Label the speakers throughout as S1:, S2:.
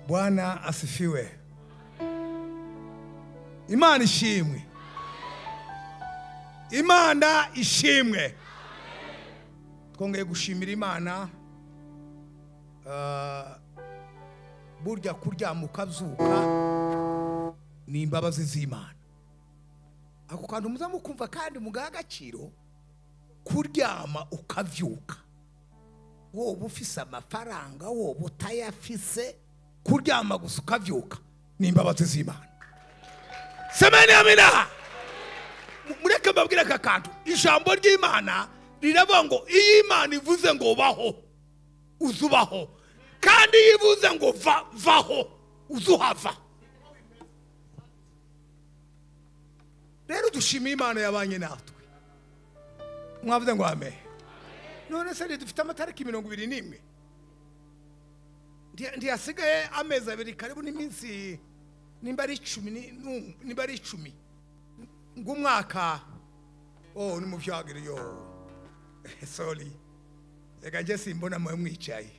S1: Bwana asifiwe. Imana ishimwe. Imana ishimwe. Twongeye gushimira Imana. Burya kuryama ukabyuka ni imbabazi z'Imana. Ako kantu muza mukumva kandi mugaha agaciro, kuryama ukavyuka. Wowe ufise amafaranga, wowe utayafise, kuryama gusa ukavyuka ni imbabazi z'Imana. Semeni amina. Mureke mbabwire aka kantu. Ijambo ry'Imana riravuga ngo iyo Imana ivuze ngo baho, uzubaho. Kandi iyo ivuze ngo vaho, uzuhava. Rero dushima Imana yabanye natwe. Mwavuze ngo amen. None se dufite amatariki 21. Ndiyasigaye amezi abiri karibu n'iminsi nimba ari 10 nimba ari 10 ngumwaka. Oh, ni muvyagire yo. Sorry. Reka nje simbona mwe mwicaye.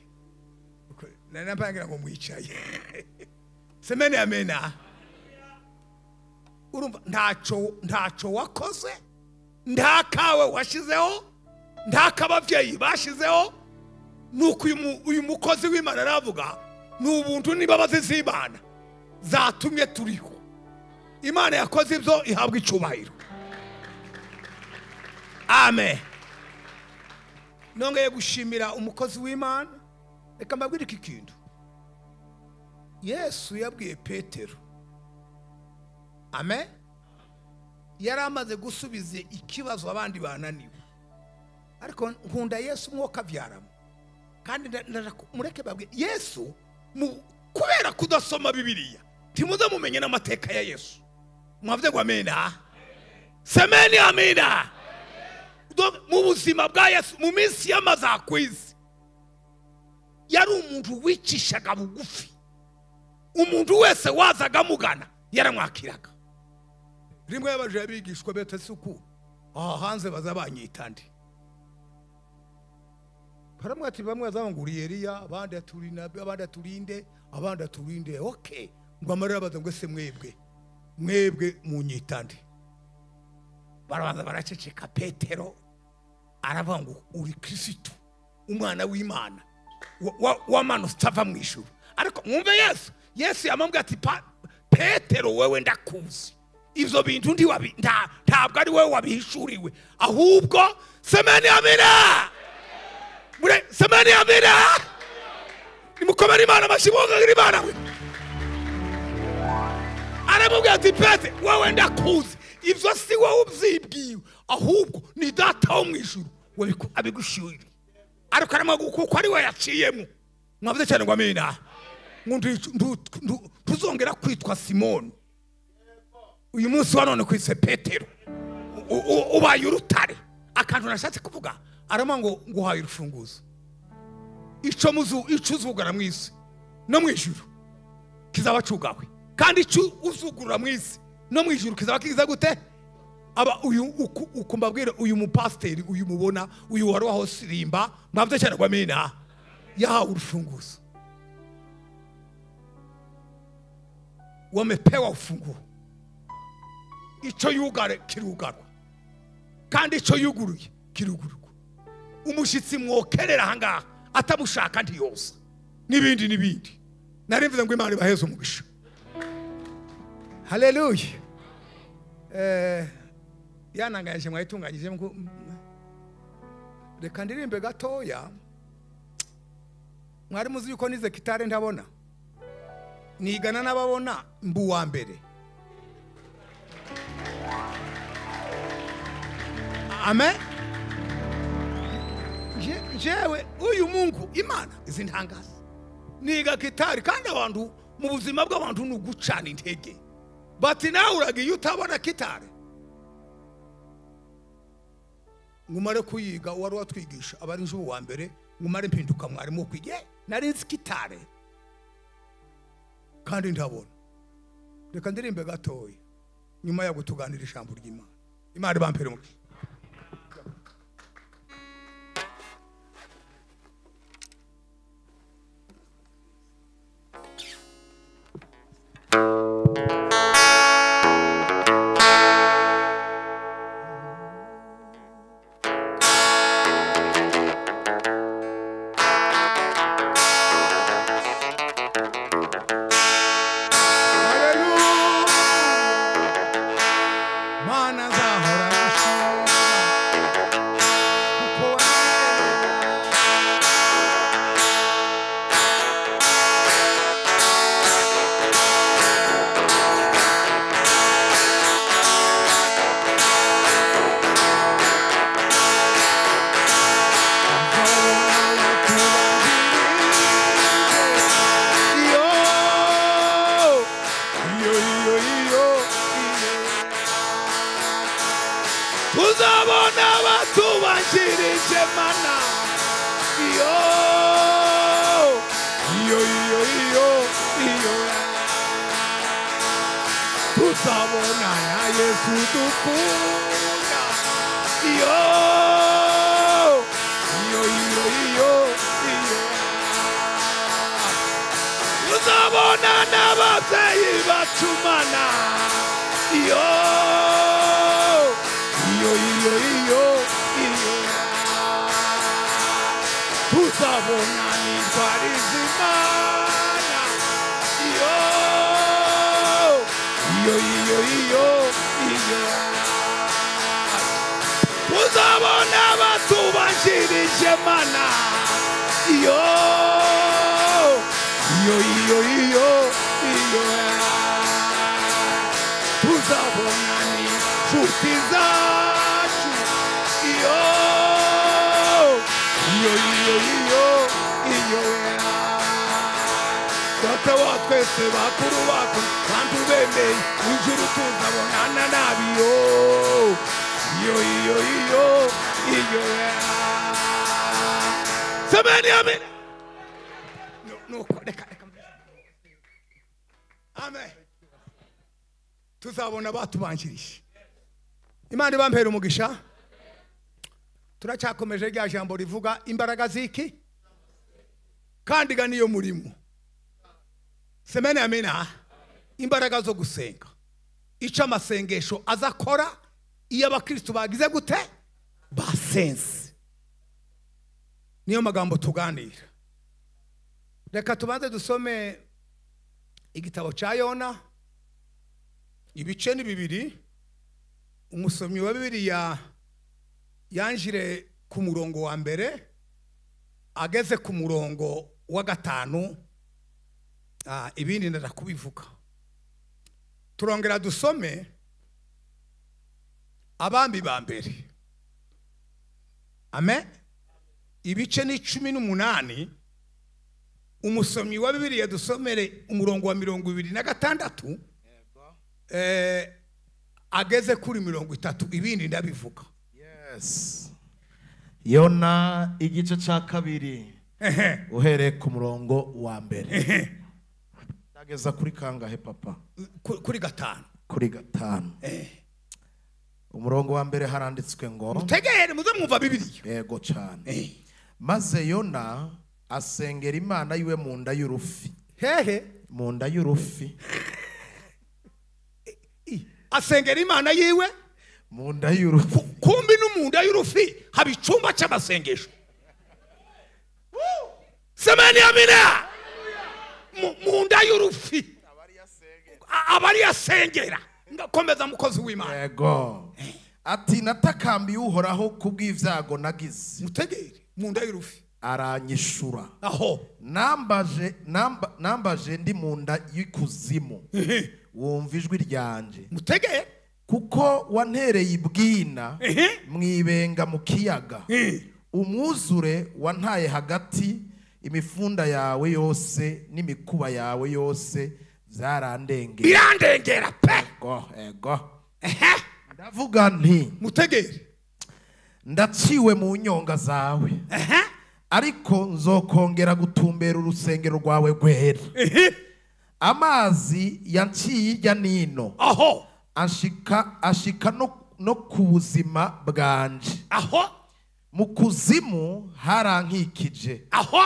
S1: Nari nampangira ngo mwicaye. Semeni amena. Urumva ntaco wakoze, nta kawe washizeho, nta kabavyeyi bashizeho. Nuko uyu mukozi w'Imana aravuga ni ubuntu n'imbabazi z'Imana zatumye turiho. Imana yakoze ibyo ihabwa icubahiro. Amen. Nongeye gushimira umukozi w'Imana. Reka mbabwire iki kintu. Yesu yabwiye Petero. Amen. Yari amaze gusubiza ikibazo abandi bananiwe. Ariko nkunda Yesu mwoka vyaramo. Kandi mureke babwe Yesu kubera kudasoma Bibiliya ntimuze mumenye n'amateka ya Yesu. Mwavuze ngo amena. Semeni amina. Mu buzima bwa Yesu mu minsi y'amazakwizi yari umuntu wicishaga bugufi. Umuntu wese wazaga mugana yaramwakiraga. Rimwe yabaje abigishwa bete suku aha hanze bazabanyita ndi. Paramwe ati bamwe bazabanguriye Eliya, abandi aturi nabi, abandi aturinde, abandi aturinde. Okay, ngo amarira baza ngo se mwebwe munyita ndi. Barabanza baraceceka. Petero aravuga ngo uri Kristo umwana w'Imana wamanutse ava mu ijuru. Ariko mwumve Yesu. Yesu yamubwiye ati Petero wewe ndakuzi. Ivyo bintu ntabwo ari wewe wabihishuriwe, ahubwo semeni amina. Mure semeni amina. Nimukomere Imana amashyi Imana we. Aramubwira ati Petero wewe ndakuzi. Ivyo si wowe ubyibwiwe, ahubwo ni data wo mu ijuru abigushuriye. Ariko aramubwira kuko ari we yaciyemo. Mwavuze cyane ngo amina. Ntuzongera kwitwa Simoni. Uyu munsi wa none kwise Petero. Ubaye urutare. Akantu nashatse kuvuga arama ngo nguhaye urufunguzo. Ico muzu ico uzugara mu isi no mu ijuru kizaba cugawe. Kandi ico uzugurura mu isi no mu ijuru kizaba kiza gute? Aba uyu ukumbabwira uyu mupasteri uyu mubona uyu wari waho sirimba mwavuze cyane ngo amina. Yahawe urufunguzo. Wamepewa ufunguo. Ico yugare kirugarwa. Kandi ico yuguruye kirugurwa. Umushitsi mwokerera ahangaha atamushaka ntiyoza. Nibindi nibindi. Narimvuze ngo Imana ibaheze umugisha. Haleluya. Yanangaje mwayitunganyije ngo reka ndirimbe gatoya. Mwari muzi yuko nize kitare ntabona. Nigana n'ababona mbu wa mbere. Amen. Jewe uyu Mungu Imana izintangaza. Niga kitari kandi abantu mu buzima bw'abantu nugucana intege. Bati nawe uragiye utabona kitari. Ngumare kuyiga wari watwigisha abari nje wa mbere ngumare mpinduka mwarimu kwige nari nzi kitare. Kandi ndabona. Reka ndirimbe gatoya nyuma ya gutuganira ijambo ry'Imana. Imana ibampere umugisha. abatubanjirije mana iyo iyo iyo iyo iyo tuzabona na Yesu dukunda iyo iyo iyo iyo iyo tuzabona n'ababyeyi bacu mana iyo iyo iyo iyo iyo tuzabona n'intwari z'Imana iyo iyo iyo iyo iyo tuzabona abatubanjirije mana iyo iyo iyo iyo iyo tuzabona n'inshuti zacu iyo iyo iyo iyo iyo data wa twese bakuru bacu bantu bemeye ijuru tuzabonana nabiyo iyo iyo iyo iyo semeni amen. No reka reka amen. Tuzabona batubanjirije. Imana ibampera umugisha. Turacyakomeje rya jambo rivuga imbaraga ziki kandi ga niyo murimo. Semeni amina. Imbaraga zo gusenga ica amasengesho azakora iyo abakristo bagize gute basenze. Niyo magambo tuganira. Reka tubanze dusome igitabo cya Yona ibice ni 2. Umusomyi wa Bibiliya yanjire ku murongo wa mbere ageze ku murongo wa 5. Ibindi ndakubivuga. Turongera dusome abambi ba mbere. Amen. Ibice ni 18. Umusomyi wa Bibiliya dusomere umurongo wa 26 ageze kuri 30. Ibindi ndabivuga.
S2: Yes. Yona igice ca 2 uhereye ku murongo wa mbere. Ndageza kuri kangahe papa?
S1: Kuri 5.
S2: Kuri 5. Umurongo wa mbere haranditswe ngo
S1: mutegere muze mwumva Bibiliya.
S2: Yego cyane. Maze Yona asengera Imana yiwe mu nda y'urufi.
S1: Hehe?
S2: Mu nda y'urufi.
S1: Asengera Imana yiwe
S2: mu nda y'urufi.
S1: Kumbi no mu nda y'urufi haba icumba cy'amasengesho. Semeni amina. Mu nda y'urufi abari yasengera. Ngakomeza mukozi w'Imana.
S2: Yego. Ati natakambiye Uhoraho kubw'ivyago nagize.
S1: Mutegere mu nda y'urufi
S2: aranyishura.
S1: Aho
S2: nambaje ndi mu nda y'ikuzimu wumva ijwi ryanje.
S1: Mutegere
S2: kuko wantereye ibwina mwibenga mu kiyaga. Umwuzure wantaye hagati, imifunda yawe yose n'imikuba yawe yose zarandengera.
S1: Birandengera pe.
S2: Ego ego. Ndavuga nti
S1: mutegere
S2: ndaciwe mu nyonga zawe. Ariko nzokongera gutumbera urusengero rwawe rwera. Amazi yanciye irya nino.
S1: Aho
S2: ashika no ku buzima bwanje.
S1: Aho
S2: mu kuzimu harankikije.
S1: Aho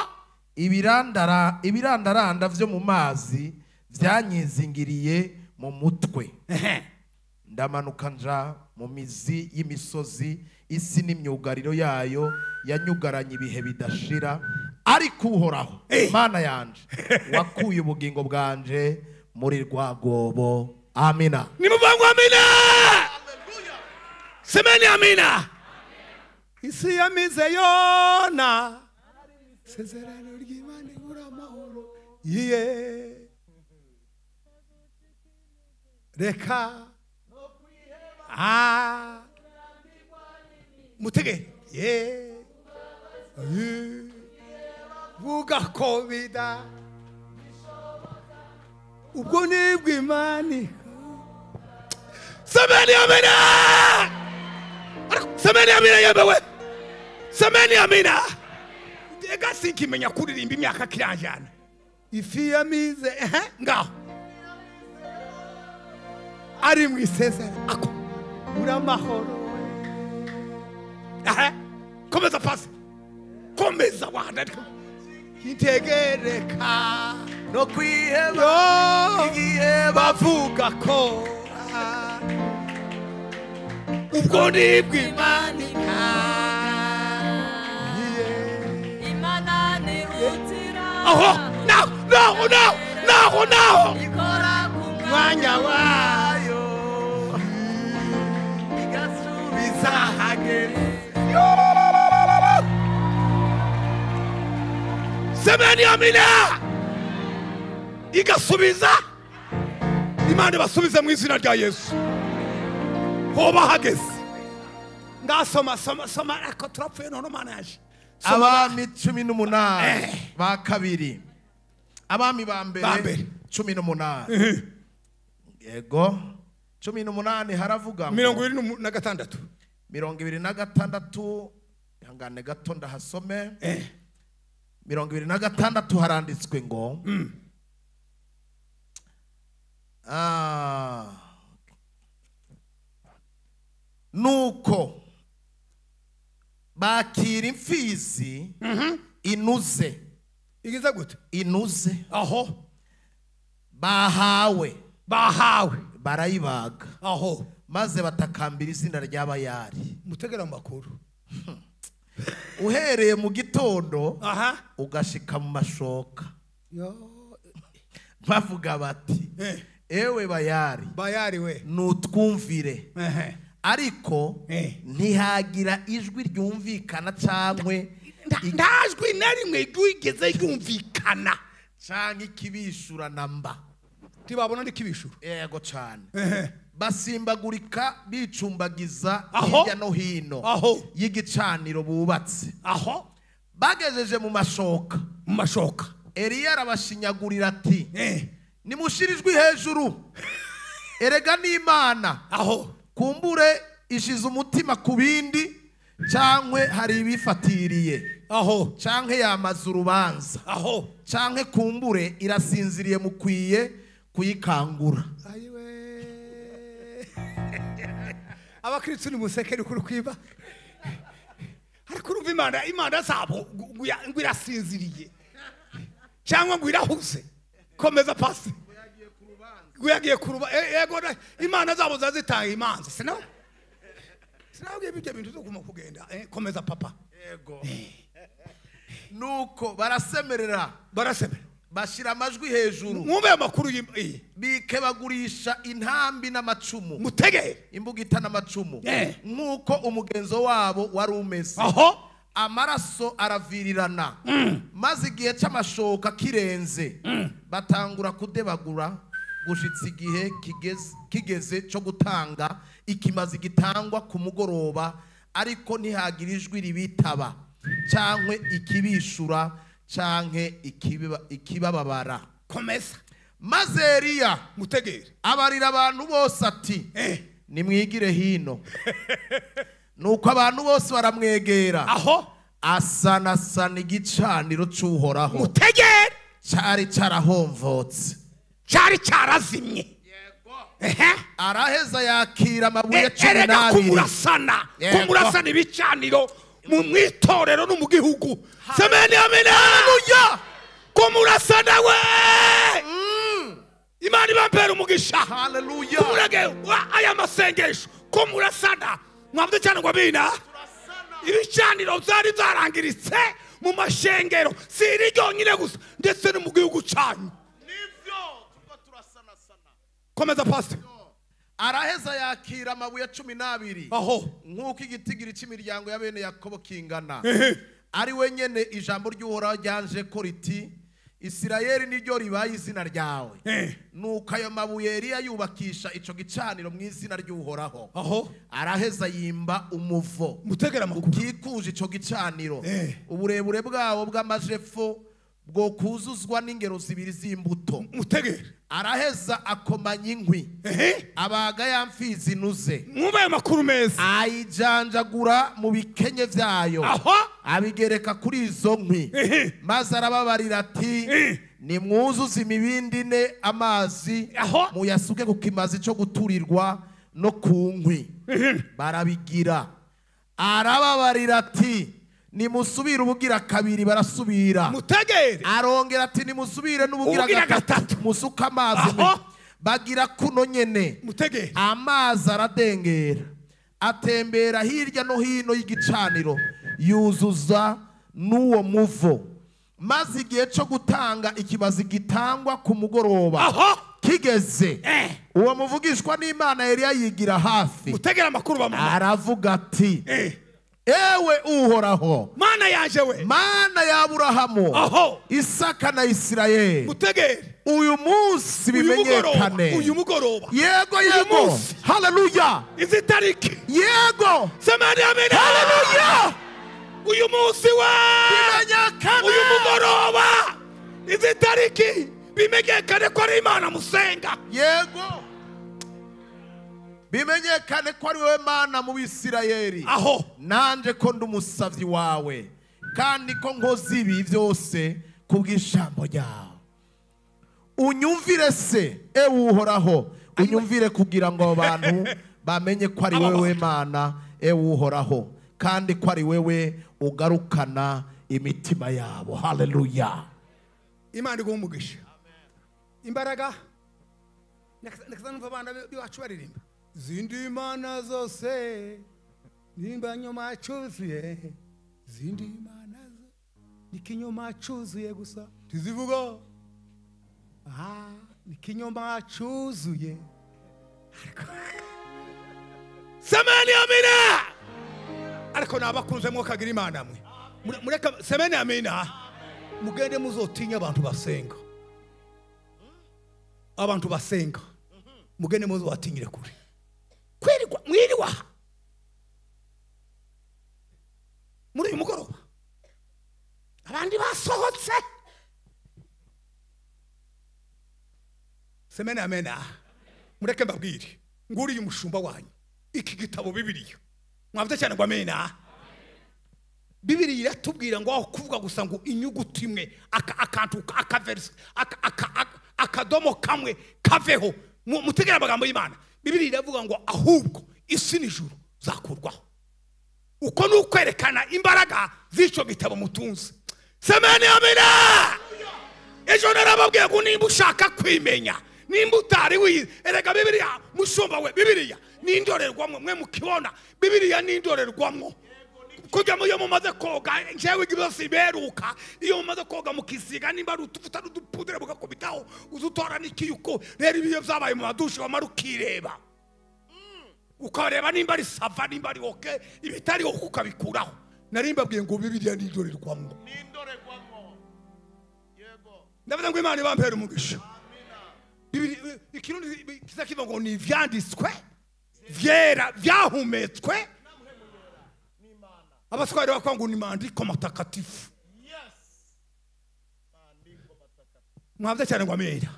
S2: ibirandaranda vyo mu mazi vyanyizingiriye mu mutwe. Ndamanuka nja mu mizi y'imisozi, isi n'imyugariro yayo yanyugaranye ibihe bidashira. Ariko Uhoraho Mana yanje wakuye ubugingo bwanje muri rwagobo. Amina.
S1: Nimuvangu amina. Semeni amina. Isi yamize Yona sezerano ry'Imana ibura amahoro iye reka mutege ye vuga ko bida ubwo nibwo Imana. Semeni amina. Semeni amina yebewe. Semeni amina. Ega sinkimenya kuririmba imyaka kiranjana. Ifi yamize ngaho. Ari mu isezerano ako uramahoro. Komeza pasi. Komeza wanda. Integereka
S2: no kwiheba igihe
S1: bavuga ko ubwo nibwo Imana
S3: Imana nihutira
S1: aho naho naho naho naho naho
S3: ikora ku
S1: mwanya wayo
S2: igasubiza hageze.
S1: Semeni amina. Igasubiza. Imana basubize mu izina rya Yesu. Hoba hageze. Ngasoma soma soma ako turapfuye none manaje.
S2: Abami 18 ba kabiri. Abami ba mbere 18. Yego 18 haravuga
S1: 26.
S2: 26 ihangane gato ndahasome. 26 haranditswe ngo nuko bakira imfizi inuze.
S1: Igize gute?
S2: Inuze.
S1: Aho
S2: bahawe barayibaga.
S1: Aho
S2: maze batakambira izina ry'abayari.
S1: Mutegera makuru.
S2: Uhereye mu gitondo ugashika mu mashoka. Bavuga bati ewe bayari
S1: bayari we
S2: nutwumvire. Ariko ntihagira ijwi ryumvikana cyangwe
S1: ntajwi na rimwe ryigeze ryumvikana
S2: canke ikibishura namba.
S1: Tibabona ndikibishura.
S2: Yego cyane. Basimbagurika bicumbagiza hirya no hino y'igicaniro bubatse.
S1: Aho
S2: bagejeje mu mashoka.
S1: Mu mashoka
S2: Eliya arabashinyagurira ati nimushirijwe hejuru erega n'Imana.
S1: Aho
S2: kumbure ishize umutima ku bindi cyangwe hari ibifatiriye.
S1: Aho
S2: canke yamaze urubanza.
S1: Aho
S2: canke kumbure irasinziriye mukwiye kuyikangura.
S1: Ayiwe abakristo ni musekere kuri kwiba. Ariko urumva Imana Imana zabo ngo irasinziriye cyangwa ngo irahuze. Komeza pasi. Ngo yagiye kuruba. Yego Imana zabo zazitanga imanza. Sina sinabwiye ibyo bintu zo kuma kugenda. Komeza papa.
S2: Yego. Nuko barasemerera bashira amajwi hejuru.
S1: Mwumve amakuru
S2: bikebagurisha intambi n'amacumu.
S1: Mutegere
S2: imbugita n'amacumu nkuko umugenzo wabo wari umeze.
S1: Aho
S2: amaraso aravirirana. Maze igihe cy'amashoka kirenze batangura kudebagura gushitsa igihe kigeze cyo gutanga ikimazi gitangwa ku mugoroba. Ariko ntihagira ijwi ribitaba cyangwe ikibishura canke ikibababara.
S1: Komeza.
S2: Maze Eliya
S1: mutegere
S2: abarira abantu bose ati nimwigire hino. Nuko abantu bose baramwegera.
S1: Aho
S2: asanasana igicaniro cy'Uhoraho.
S1: Mutegere
S2: cyari cyarahomvotse,
S1: cyari cyarazimye.
S2: Araheza yakira amabuye 12.
S1: Kumurasana kumurasana ibicaniro mu mwitorero no mu gihugu. Semeni amina.
S2: Haleluya.
S1: Kumurasana we. Imana ibampera umugisha.
S2: Haleluya.
S1: Kumurage aya masengesho kumurasana mwavuze cyane ngo bina ibicaniro byari byarangiritse mu mashengero si iri ryonyine gusa ndetse no mu gihugu cyanyu.
S2: Nivyo tuko turasana sana.
S1: Komeza pastor.
S2: Araheza yakira amabuye 12.
S1: Aho
S2: nkuko igitigiri cy'imiryango ya bene Yakobo kingana. Ari we nyene ijambo ry'Uhoraho ryanje ko riti Isirayeli niryo ribaye izina ryawe. Nuko ayo mabuye Eliya yubakisha ico gicaniro mu izina ry'Uhoraho.
S1: Aho
S2: araheza yimba umuvo
S1: mutegera amakuru
S2: ukikuje ico gicaniro. Uburebure bwawo bw'amajepfo Bwo kuzuzwa n'ingero zibiri z'imbuto.
S1: Mutegere.
S2: Araheza akomanya inkwi, abaga ya mfizi inuze,
S1: mwumve ayo makuru meza,
S2: ayijanjagura mu bikenye vyayo,
S1: aho
S2: abigereka kuri izo nkwi, maze arababarira ati: "Nimwuzuze imibindi ine amazi,
S1: Aho.
S2: muyasuke ku kimazi cyo guturirwa no ku nkwi." Barabigira. Arababarira ati: "Nimusubire ubugira kabiri." Barasubira.
S1: Mutegere.
S2: Arongera ati: "Nimusubire n'ubugira
S1: Ubugira
S2: gatatu, musuke amazi."
S1: Aho.
S2: Bagira kuno nyene.
S1: Mutegere.
S2: Amazi aradengera, atembera hirya no hino y'igicaniro, yuzuza n'uwo muvo. Maze igihe cyo gutanga ikimazi gitangwa ku mugoroba
S1: Aho.
S2: kigeze, uwo muvugishwa n'Imana Eliya yigira hafi.
S1: Mutegere amakuru bamama.
S2: Aravuga ati: "Ewe Uhoraho,
S1: Mana yaje we,
S2: Mana ya Aburahamu,
S1: Aho.
S2: Isaka na Isirayeli,
S1: Mutegere.
S2: uyu munsi
S1: Uyu mugoroba,
S2: bimenyekane."
S1: uyu mugoroba,
S2: Yego.
S1: Uyu
S2: Yego.
S1: munsi.
S2: Haleluya.
S1: Izi tariki.
S2: Yego.
S1: Semani amina.
S2: Haleluya.
S1: Uyu munsi we,
S2: Bimenyekane.
S1: uyu mugoroba, izi tariki, bimenyekane ko ari Imana musenga.
S2: Yego, bimenyekane ko ari wowe Mana mu Bisirayeli,
S1: Aho.
S2: nanje ko ndi umusavyi wawe, kandi ko nkoze ibi byose kubw'ijambo ryawe. Unyumvire se, ewe Uhoraho, unyumvire kugira ngo abo bantu bamenye ko ari
S1: Aba
S2: wewe
S1: bantu.
S2: Mana, ewe Uhoraho, kandi ko ari wewe ugarukana imitima yabo. Haleluya.
S1: Imana iguha umugisha, imbaraga. Nakaza numva abana b'iwacu baririmba zindi mana zose nimba nyuma cyuzuye, zindi mana zo n'ikinyoma cyuzuye gusa tuzivuga. Aha n'ikinyoma cyuzuye. Semeni amina. Ariko nabakunze mwokagira Imana mwe. Mureka semeni amina. Mugende muzotinya abantu basenga, abantu basenga mugende muzobatinyire kure. Kwirirwa mwiriwa aha muri uyu mugoroba abandi basohotse. Semeni amena. Mureke mbabwire, nguriye umushumba wanyu iki gitabo Bibiliya. Mwavuze cyane ngo amena. Bibiliya iratubwira ngo aho kuvuga gusa ngo inyuguti imwe, akantu, akaverse, akadomo kamwe kaveho. Mutegere amagambo y'Imana. Bibiliya iravuga ngo ahubwo isi n'ijuru zakurwaho. Uko ni ukwerekana imbaraga z'icyo gitabo mutunze. Semeni amena. Ejo narababwiye ngo nimba ushaka kwimenya, nimba utari wize, erega Bibiliya, mushumba we, Bibiliya ni indorerwamo. Mwe mukibona, Bibiliya ni indorerwamo. Kujya mu iyo mumaze koga, njyewe byose iberuka, iyo mumaze koga mukisiga nimba ari utuvuta n'udupudere mugakubitaho, uzutora n'ikiyuko. Rero ibiyo byabaye mu madushe, wamara ukireba, ukareba nimba ari ça va, nimba ari okay, ibitari okay ukabikuraho. Nari mbabwiye ngo Bibiliya ni indorerwamo.
S2: N'indorerwamo, yego.
S1: Ndavuga ngo Imana ibampere umugisha. Bibiri ikirundi kiza kivuga ngo ni ivyanditswe vyera vyahumetswe. Abaswahili bakuvuga ngo ni maandiko matakatifu. Mwavuze cyane ngo amera.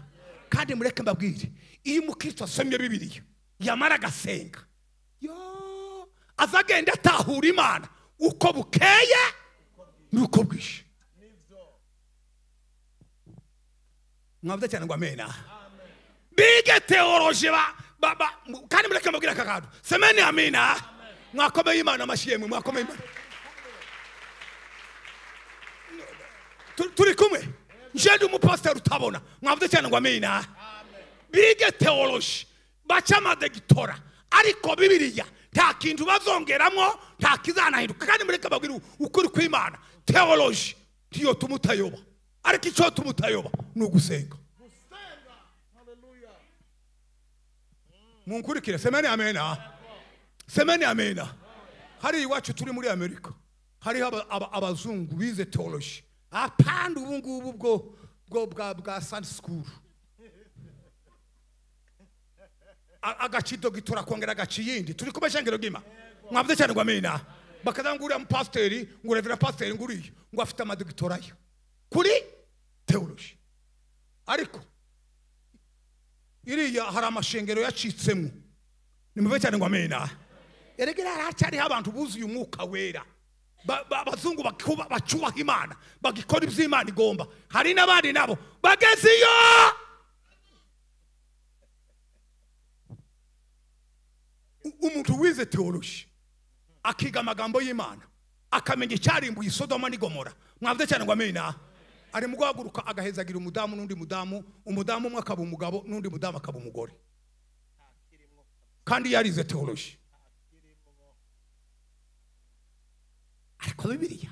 S1: Kandi mureke mbabwire, iyo umukristo asomye Bibiliya yamara agasenga, yo azagenda atahura Imana uko bukeye nuko bwije. Mwavuze cyane ngo amena. Bige théologie ba kandi mureke mbabwire aka kantu. Semeni amina. Mwakomeye Imana amashyi yemwe, mwakomeye Imana. Turi kumwe. Nje ndi umupasiteri utabona. Mwavuze cyane ngo amina. Bige théologie, bace amadegitora, ariko Bibiliya nta kintu bazongeramo, nta kizanahinduka. Kandi mureke mbabwire ukuri kw'Imana, théologie ntiyo tumutayoba, ariko icyo tumutayoba ni ugusenga. Munkurikire. Semeni amena. Semeni amena. Hari iwacu turi muri Amerika, hariho abazungu bize théologie, apanda ubu ngubu bwo bwa Sunday school, agacido gitora kongera agaciyindi. Turi kumwe, shengero gima? Mwavuze cyane ngo amena. Bakaza ngo uriya mupasiteri, ngo reverend pasiteri, ngo uriya ngo afite amadogitora yo kuri Theology. Ariko iriya hari amashengero yacitsemo. Nimuve cyane ngo amena. Erega haracyariho abantu buzuye umwuka wera. Abazungu bacubaha Imana, bagikora ibyo Imana igomba. Hari n'abandi nabo bageze iyo. Umuntu wize theology akiga amagambo y'Imana, akamenya icyarimbuye Sodoma n'Igomora. Mwavuze cyane ngo amena. Ari mu guhaguruka agahezagira umudamu n'undi mudamu, umudamu umwe akaba umugabo n'undi mudamu akaba umugore. Kandi yarize theology. Ariko Bibiliya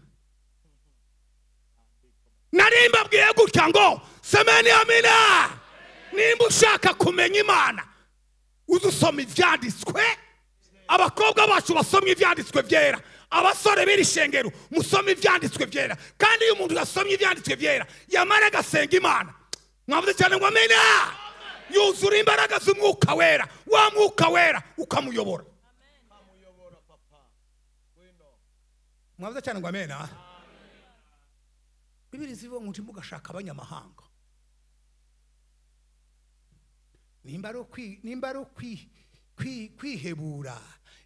S1: nari mbabwiye gutya ngo semeni amina. Nimba ushaka kumenya Imana uzusoma ivyanditswe. Abakobwa bacu basomye ivyanditswe byera, abasore b'iri shengero musome ivyanditswe byera. Kandi iyo umuntu yasomye ivyanditswe byera yamara agasenga Imana, mwavuze cyane ngo amina, yuzura imbaraga z'umwuka wera, wa mwuka wera ukamuyobora. Mwavuze cyane ngo amena. Bibiri zivuga ngo ntimugashaka abanyamahanga. Nimba ari kwihebura,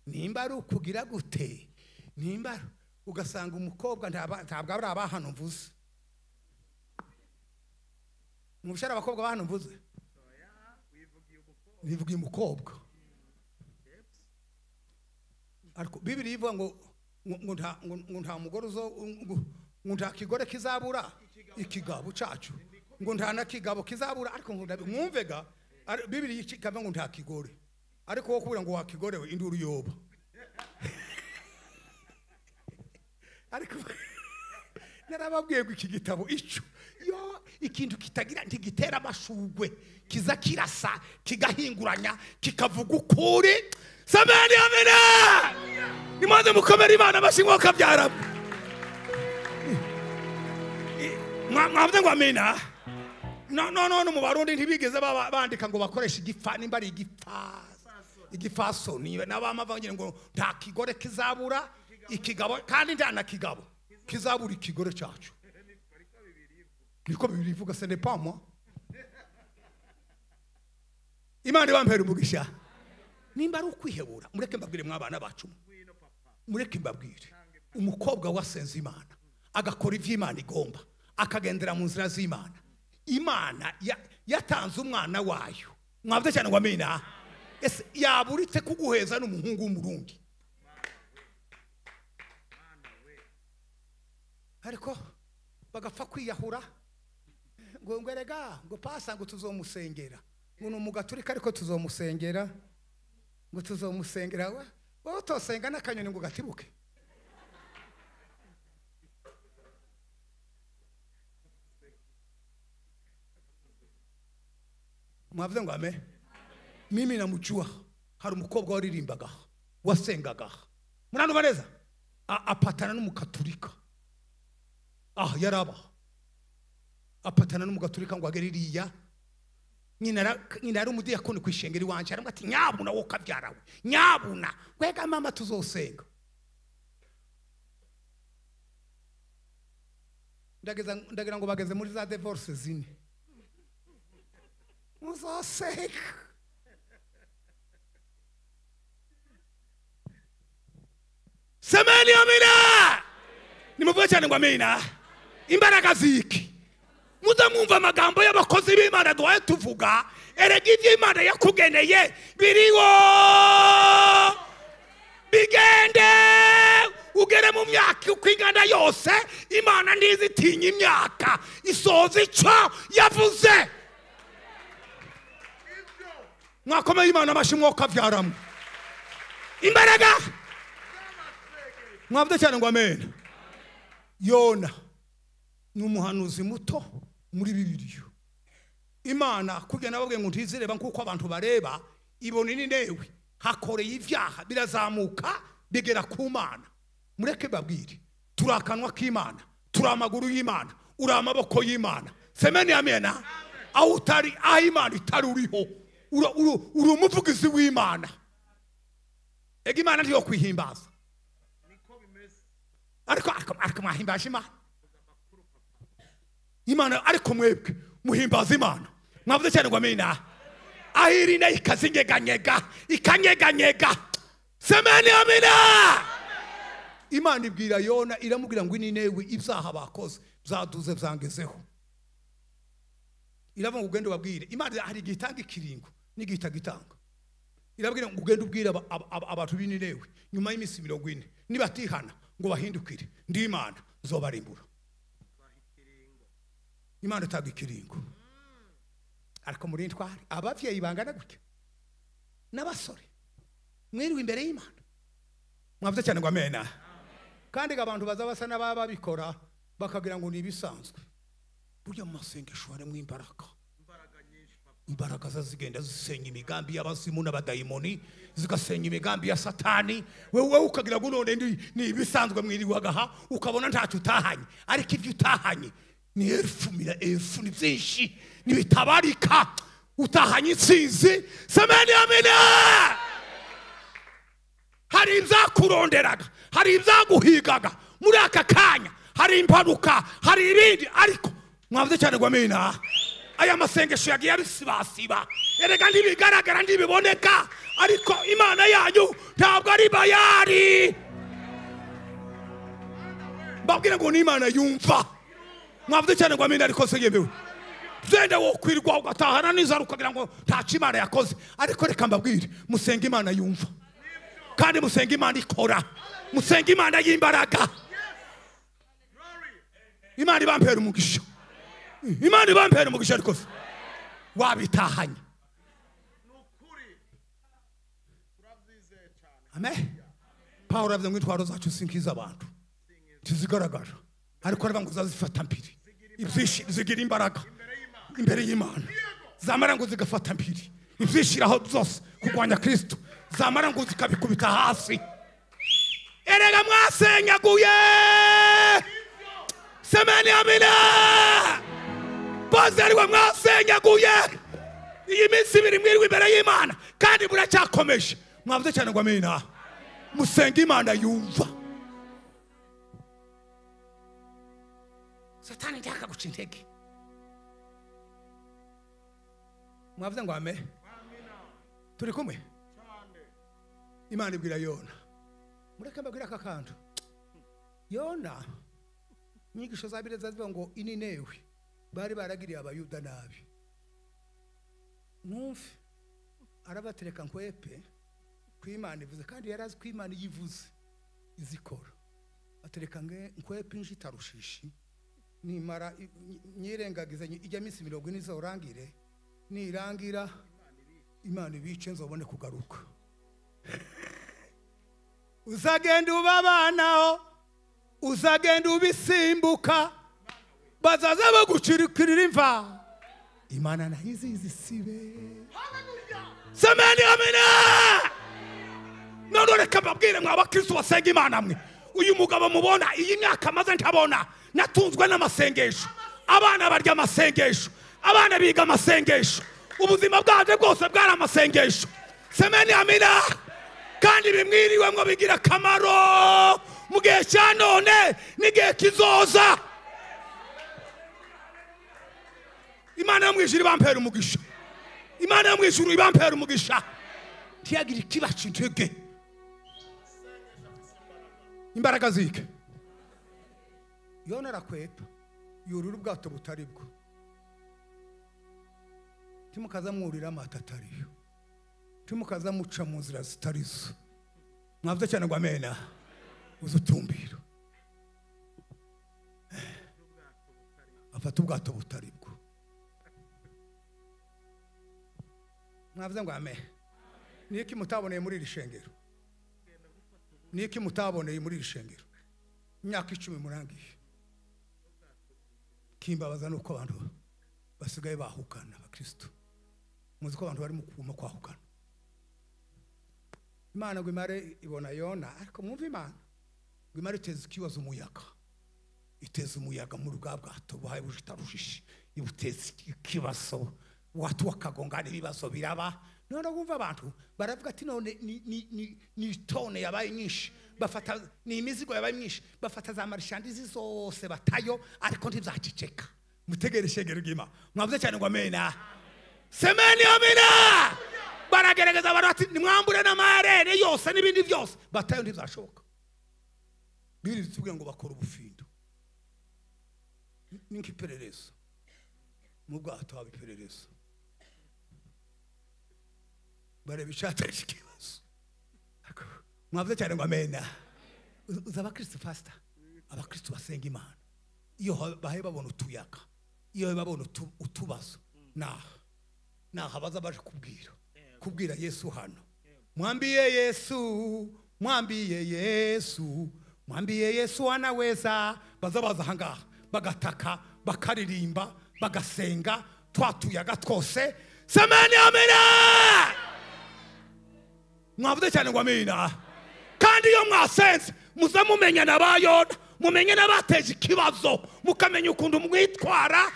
S1: nimba ari ukugira gute, nimba ugasanga umukobwa ntabwo ari abahano mvuze. Mubushara abakobwa bahano mvuze. Nivugiye umukobwa. Ariko Bibiri ivuga ngo ngo nta mugore uzo, ngo nta kigore kizabura ikigabo cacu, ngo nta na kigabo kizabura. Ariko ngo mwumvega Bibiri ikava ngo nta kigore, ariko wo kubura ngo wakigorewe induru yoba. Ariko narababwiye ngo iki gitabo ico yo ikintu kitagira ntigitera amashugwe, kiza kirasa kigahinguranya kikavuga ukuri. Sameni amena. Nimaze mukomera Imana amashyi kabyara. Mwavuze ngo amena. No no no, mu Barundi ntibigeze bandika ngo bakoresha igifa, nimba ari igifaso niba nabamavanye ngo nta kigore kizabura ikigabo, kandi nta na kigabo kizabura ikigore cyacu. Niko Bibiri ivuga, ce n'est pas moi. Imana ibampera umugisha. Nimba ari ukwihebura, mureke mbabwire mwabana bacu, mureke mbabwire umukobwa wasenze Imana agakora ivyo Imana igomba, akagendera mu nzira z'Imana, Imana yatanze umwana wayo. Mwavuze cyane ngo amena. Ese yaburitse kuguheza n'umuhungu w'umurundi? Ariko bagapfa kwiyahura ngo ngwerega ngo pasa ngo tuzomusengera, ngo ni umugaturika ariko tuzomusengera, ngo tuzomusengera. Wowe utosenga n'akanyoni ngo gatibuke. Mwavuze ngo ame. Mimi namujua hari umukobwa waririmbaga wasengaga, muranumva neza, apatana n'umukaturika. Yaraba apatana n'umugaturika ngo agere iriya. Nyina ari umudiyakoni kwishengera iwanje, aramubwira ati nyabuna wo kabyarawe, nyabuna wega mama tuzosenga. Ndagira ngo bageze muri za divorce zine muzosenga. Semeni amina. Nimuvuge cyane ngo amina. Imbaraga ziki muza mwumva amagambo y'abakozi b'Imana duhaye tuvuga. Erega ibyo Imana yakugeneye biriho, bigende ugere mu myaka uko ingana yose. Imana ntizitinya imyaka, isoza ico yavuze. Mwakomeye Imana amashyi mwokabyaramo imbaraga. Mwavuze cyane ngo amena. Yona ni umuhanuzi muto muri Bibiliya. Imana kugena babwiye ngo ntizireba nkuko abantu bareba, ibona Ninewe hakoreye ivyaha birazamuka bigera ku Mana. Mureke babwire, turi akanwa k'Imana, turi amaguru y'Imana, uri amaboko y'Imana. Semeni amena. Aho utari, aho Imana itari uriho, uri umuvugizi w'Imana. Ega Imana ntiyo kwihimbaza. Ariko mwahimbaje Imana. Imana ariko mwebwe muhimbaza Imana. Mwavuze cyane ngo amina. Ahiri na ikazinyeganyega, ikanyeganyega. Semeni amina. Imana ibwira Yona iramubwira ngo Ninewe ibyaha bakoze byaduze byangezeho. Iravuga ngo ugende ubabwire. Imana hari igihe itanga ikiringo n'igihe itagitanga. Irabwira ngo ugende ubwire abantu b'Ninewe nyuma y'iminsi 40 nibatihana ngo bahindukire ndi Imana nzobarimbura. Imana itanga ikiringo. Ariko muri ntwari abavyeyi bangana gutya n'abasore mwiriwe imbere y'Imana. Mwavuze cyane ngo amena. Kandi abantu baza basa n'ababa babikora bakagira ngo ni ibisanzwe. Burya mu masengesho harimo imbaraga. Imbaraga zigenda zisenya imigambi y'abazimu n'abadayimoni, zigasenya imigambi ya Satani. Wewe ukagira ngo none ni ibisanzwe mwiriwaga ha, ukabona ntacyo utahanye. Ariko ibyo utahanye ni elfu mira elfu, ni byinshi, ni bitabarika. Utahanye intsinzi. Semeni amina. Hari ibyakuronderaga, hari ibyaguhigaga muri aka kanya, hari impanuka, hari ibindi, ariko mwavuze cyane ngo amina. Aya masengesho yagiye abisibasiba. Erega ntibigaragara, ntibiboneka, ariko Imana yanyu ntabwo ari bayari. Mbabwira ngo ni Imana yumva. Mwavuze cyane ngo amina. Ariko se yemewe zenda wo kwirwa ugatahana n'inzara ukagira ngo ntacyo Imana yakoze. Ariko reka mbabwire, musenge Imana yumva, kandi musenge Imana ikora, musenge Imana y'imbaraga. Imana ibampera umugisha. Imana ibampera umugisha. Ariko se wabitahanye. Amen. Pawulo avuze ngo intwaro zacu si nk'iz'abantu, ntizigaragara, ariko aravuga ngo zazifata mpiri, ibyinshi zigira imbaraga imbere y'Imana. Zamara ngo zigafata mpiri ibyishiraho byose kurwanya Kristo, zamara ngo zikabikubita hasi. Erega mwasenyaguye. Semeni amina. Boze ariwe mwasenyaguye. Iyi minsi ibiri mwiriwe imbere y'Imana kandi muracyakomeje. Mwavuze cyane ngo amina. Musenge Imana yumva. Satani ntakaguca intege. Mwavuze ngo ame. Turi kumwe. Imana ibwira Yona. Mureke mbabwire aka kantu. Yona inyigisho za Bibiliya zivuga ngo Ninewe bari baragiriye abayuda nabi. Mwumve, arabatereka nkwepe ku Imana ivuze, kandi yarazi ko Imana yivuze izikora. Atereka nkwepe inji Tarushishi, nimara nyirengagize ijya minsi 40 izorangire, nirangira Imana ibice nzobone kugaruka. Uzagenda ubabanaho, uzagenda ubisimbuka, bazaza bagucirikirira imva. Imana nayo izisibe. Semeni amina. None reka mbabwire mwa bakristo basenga Imana mwe, uyu mugabo mubona iyi myaka maze ntabona, natunzwe n'amasengesho. Abana barya amasengesho, abana biga amasengesho, ubuzima bwanje bwose bwari amasengesho. Semeni amina. Kandi bimwiriwe ngo bigira akamaro mu gihe cya none n'igihe kizoza. Imana yo mu ijuru ibampera umugisha. Imana yo mu ijuru ibampera umugisha. Ntiyagira ikibaca intege. Imbaraga zike. Yona arakwepa, yurura ubwato butari bwo. Timukaza mwurira amata atariyo, timukaza muca mu nzira zitarizo. Mwavuze cyane ngo amena. Uzutumbiro. Afata ubwato butari bwo. Mwavuze ngo amen. Niki mutaboneye muri iri shengero? Niki mutaboneye muri iri shengero? Imyaka 10 murangiye. Kimbabaza nuko abantu basigaye bahukana abakristo. Muzi ko abantu bari mu kuma kwahukana. Imana ngo imare ibona Yona, ariko mwumve Imana ngo imare iteza ikibazo umuyaga. Iteza umuyaga mu rugabwa bwato buhaye bujitarushishi, ibuteza ikibazo, watu wakagongana ibibazo biraba. None wumva abantu baravuga ati none ni tone yabaye nyinshi, bafata ni imizigo yabaye myinshi, bafata za marshandizi zose batayo, ariko ntibyaceceka. Mutegere ishengero ry'Imana. Mwavuze cyane ngo amena. Semeni amena. Baragerageza barati nimwambure n'amarere yose n'ibindi byose batayo ntibzashoboka. Bibiri bitubwira ngo bakora ubufindo. Ninkiperereza. Mu bwato abiperereza. Bare bicateje ikibazo. Mwavuze cyane ngo amena. Uza abakristo pastor, abakristo basenga Imana. Iyo bahe babona utuyaga, iyo babona utubazo, naha baza baje kubwira Yesu hano. Mwambie Yesu, mwambie Yesu, mwambie Yesu anaweza. Baza baza hangaha bagataka, bakaririmba, bagasenga, twatuyaga twose. Semeni amena. Mwavuze cyane ngo amena. Kandi iyo mwasenze muza mumenya nabayona, mumenye n'abateje ikibazo, mukamenya ukuntu mwitwara.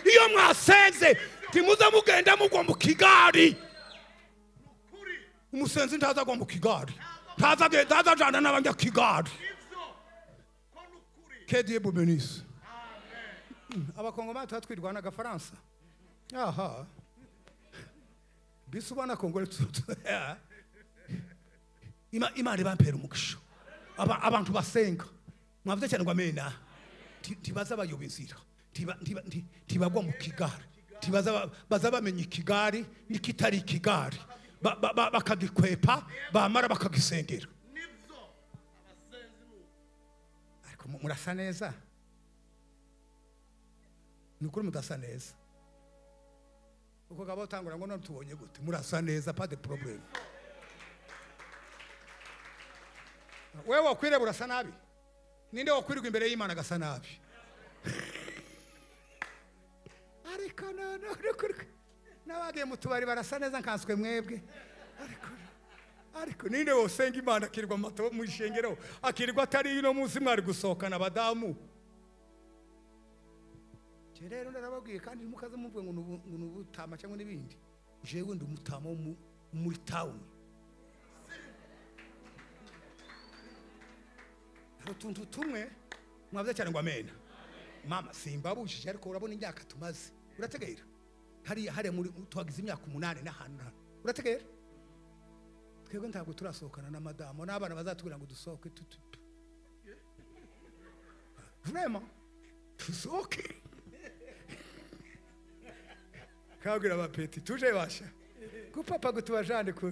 S1: Iyo mwasenze timuza mugenda mugwa mu kigari. Umusenzi ntaza gwa mu kigari, ntaza jana n'abanya kigari. Que Dieu vous bénisse. Abakongomani twatwirwana agafaransa. Aha. Bisubana Kongole Imana ibampera umugisha. Abantu basenga. Mwavuze cyane ngo amena. Tibaza bayoba inzira. Tibagwa mu kigari. Tibaza baza bamenya ikigari n'ikitari ikigari. Bakagikwepa bamara bakagisengera. Ariko murasa neza. Nukuri mudasa neza. Uko gabo tangura ngo none tubonye gute. Murasa neza, pas de problème. Wewe wakwire burasa nabi. Ninde wakwirirwa imbere y'Imana agasa nabi? Ariko no n'abagiye mu tubari barasa neza nkanswe mwebwe. Ariko ninde wosenga Imana akirirwa mu ishengero, akirirwa atari ino munsi mwari gusohokana abadamu. Je rero narababwiye kandi mukaze muvuge ngo nubutama cyangwa n'ibindi. Jewe ndi umutama wo muri town. Utuntu tumwe mwavuze cyane ngo amena. Mama simbabujije ariko urabona imyaka tumaze. Urategera? Hariya muri twagize imyaka 8 n'ahantu. Urategera? Twebwe ntabwo turasohokana na madamu n'abana bazatubwira ngo dusohoke tutu. Vraiment tusohoke. Kabwira abapeti tuje basha. Ku papa gutubajane ku.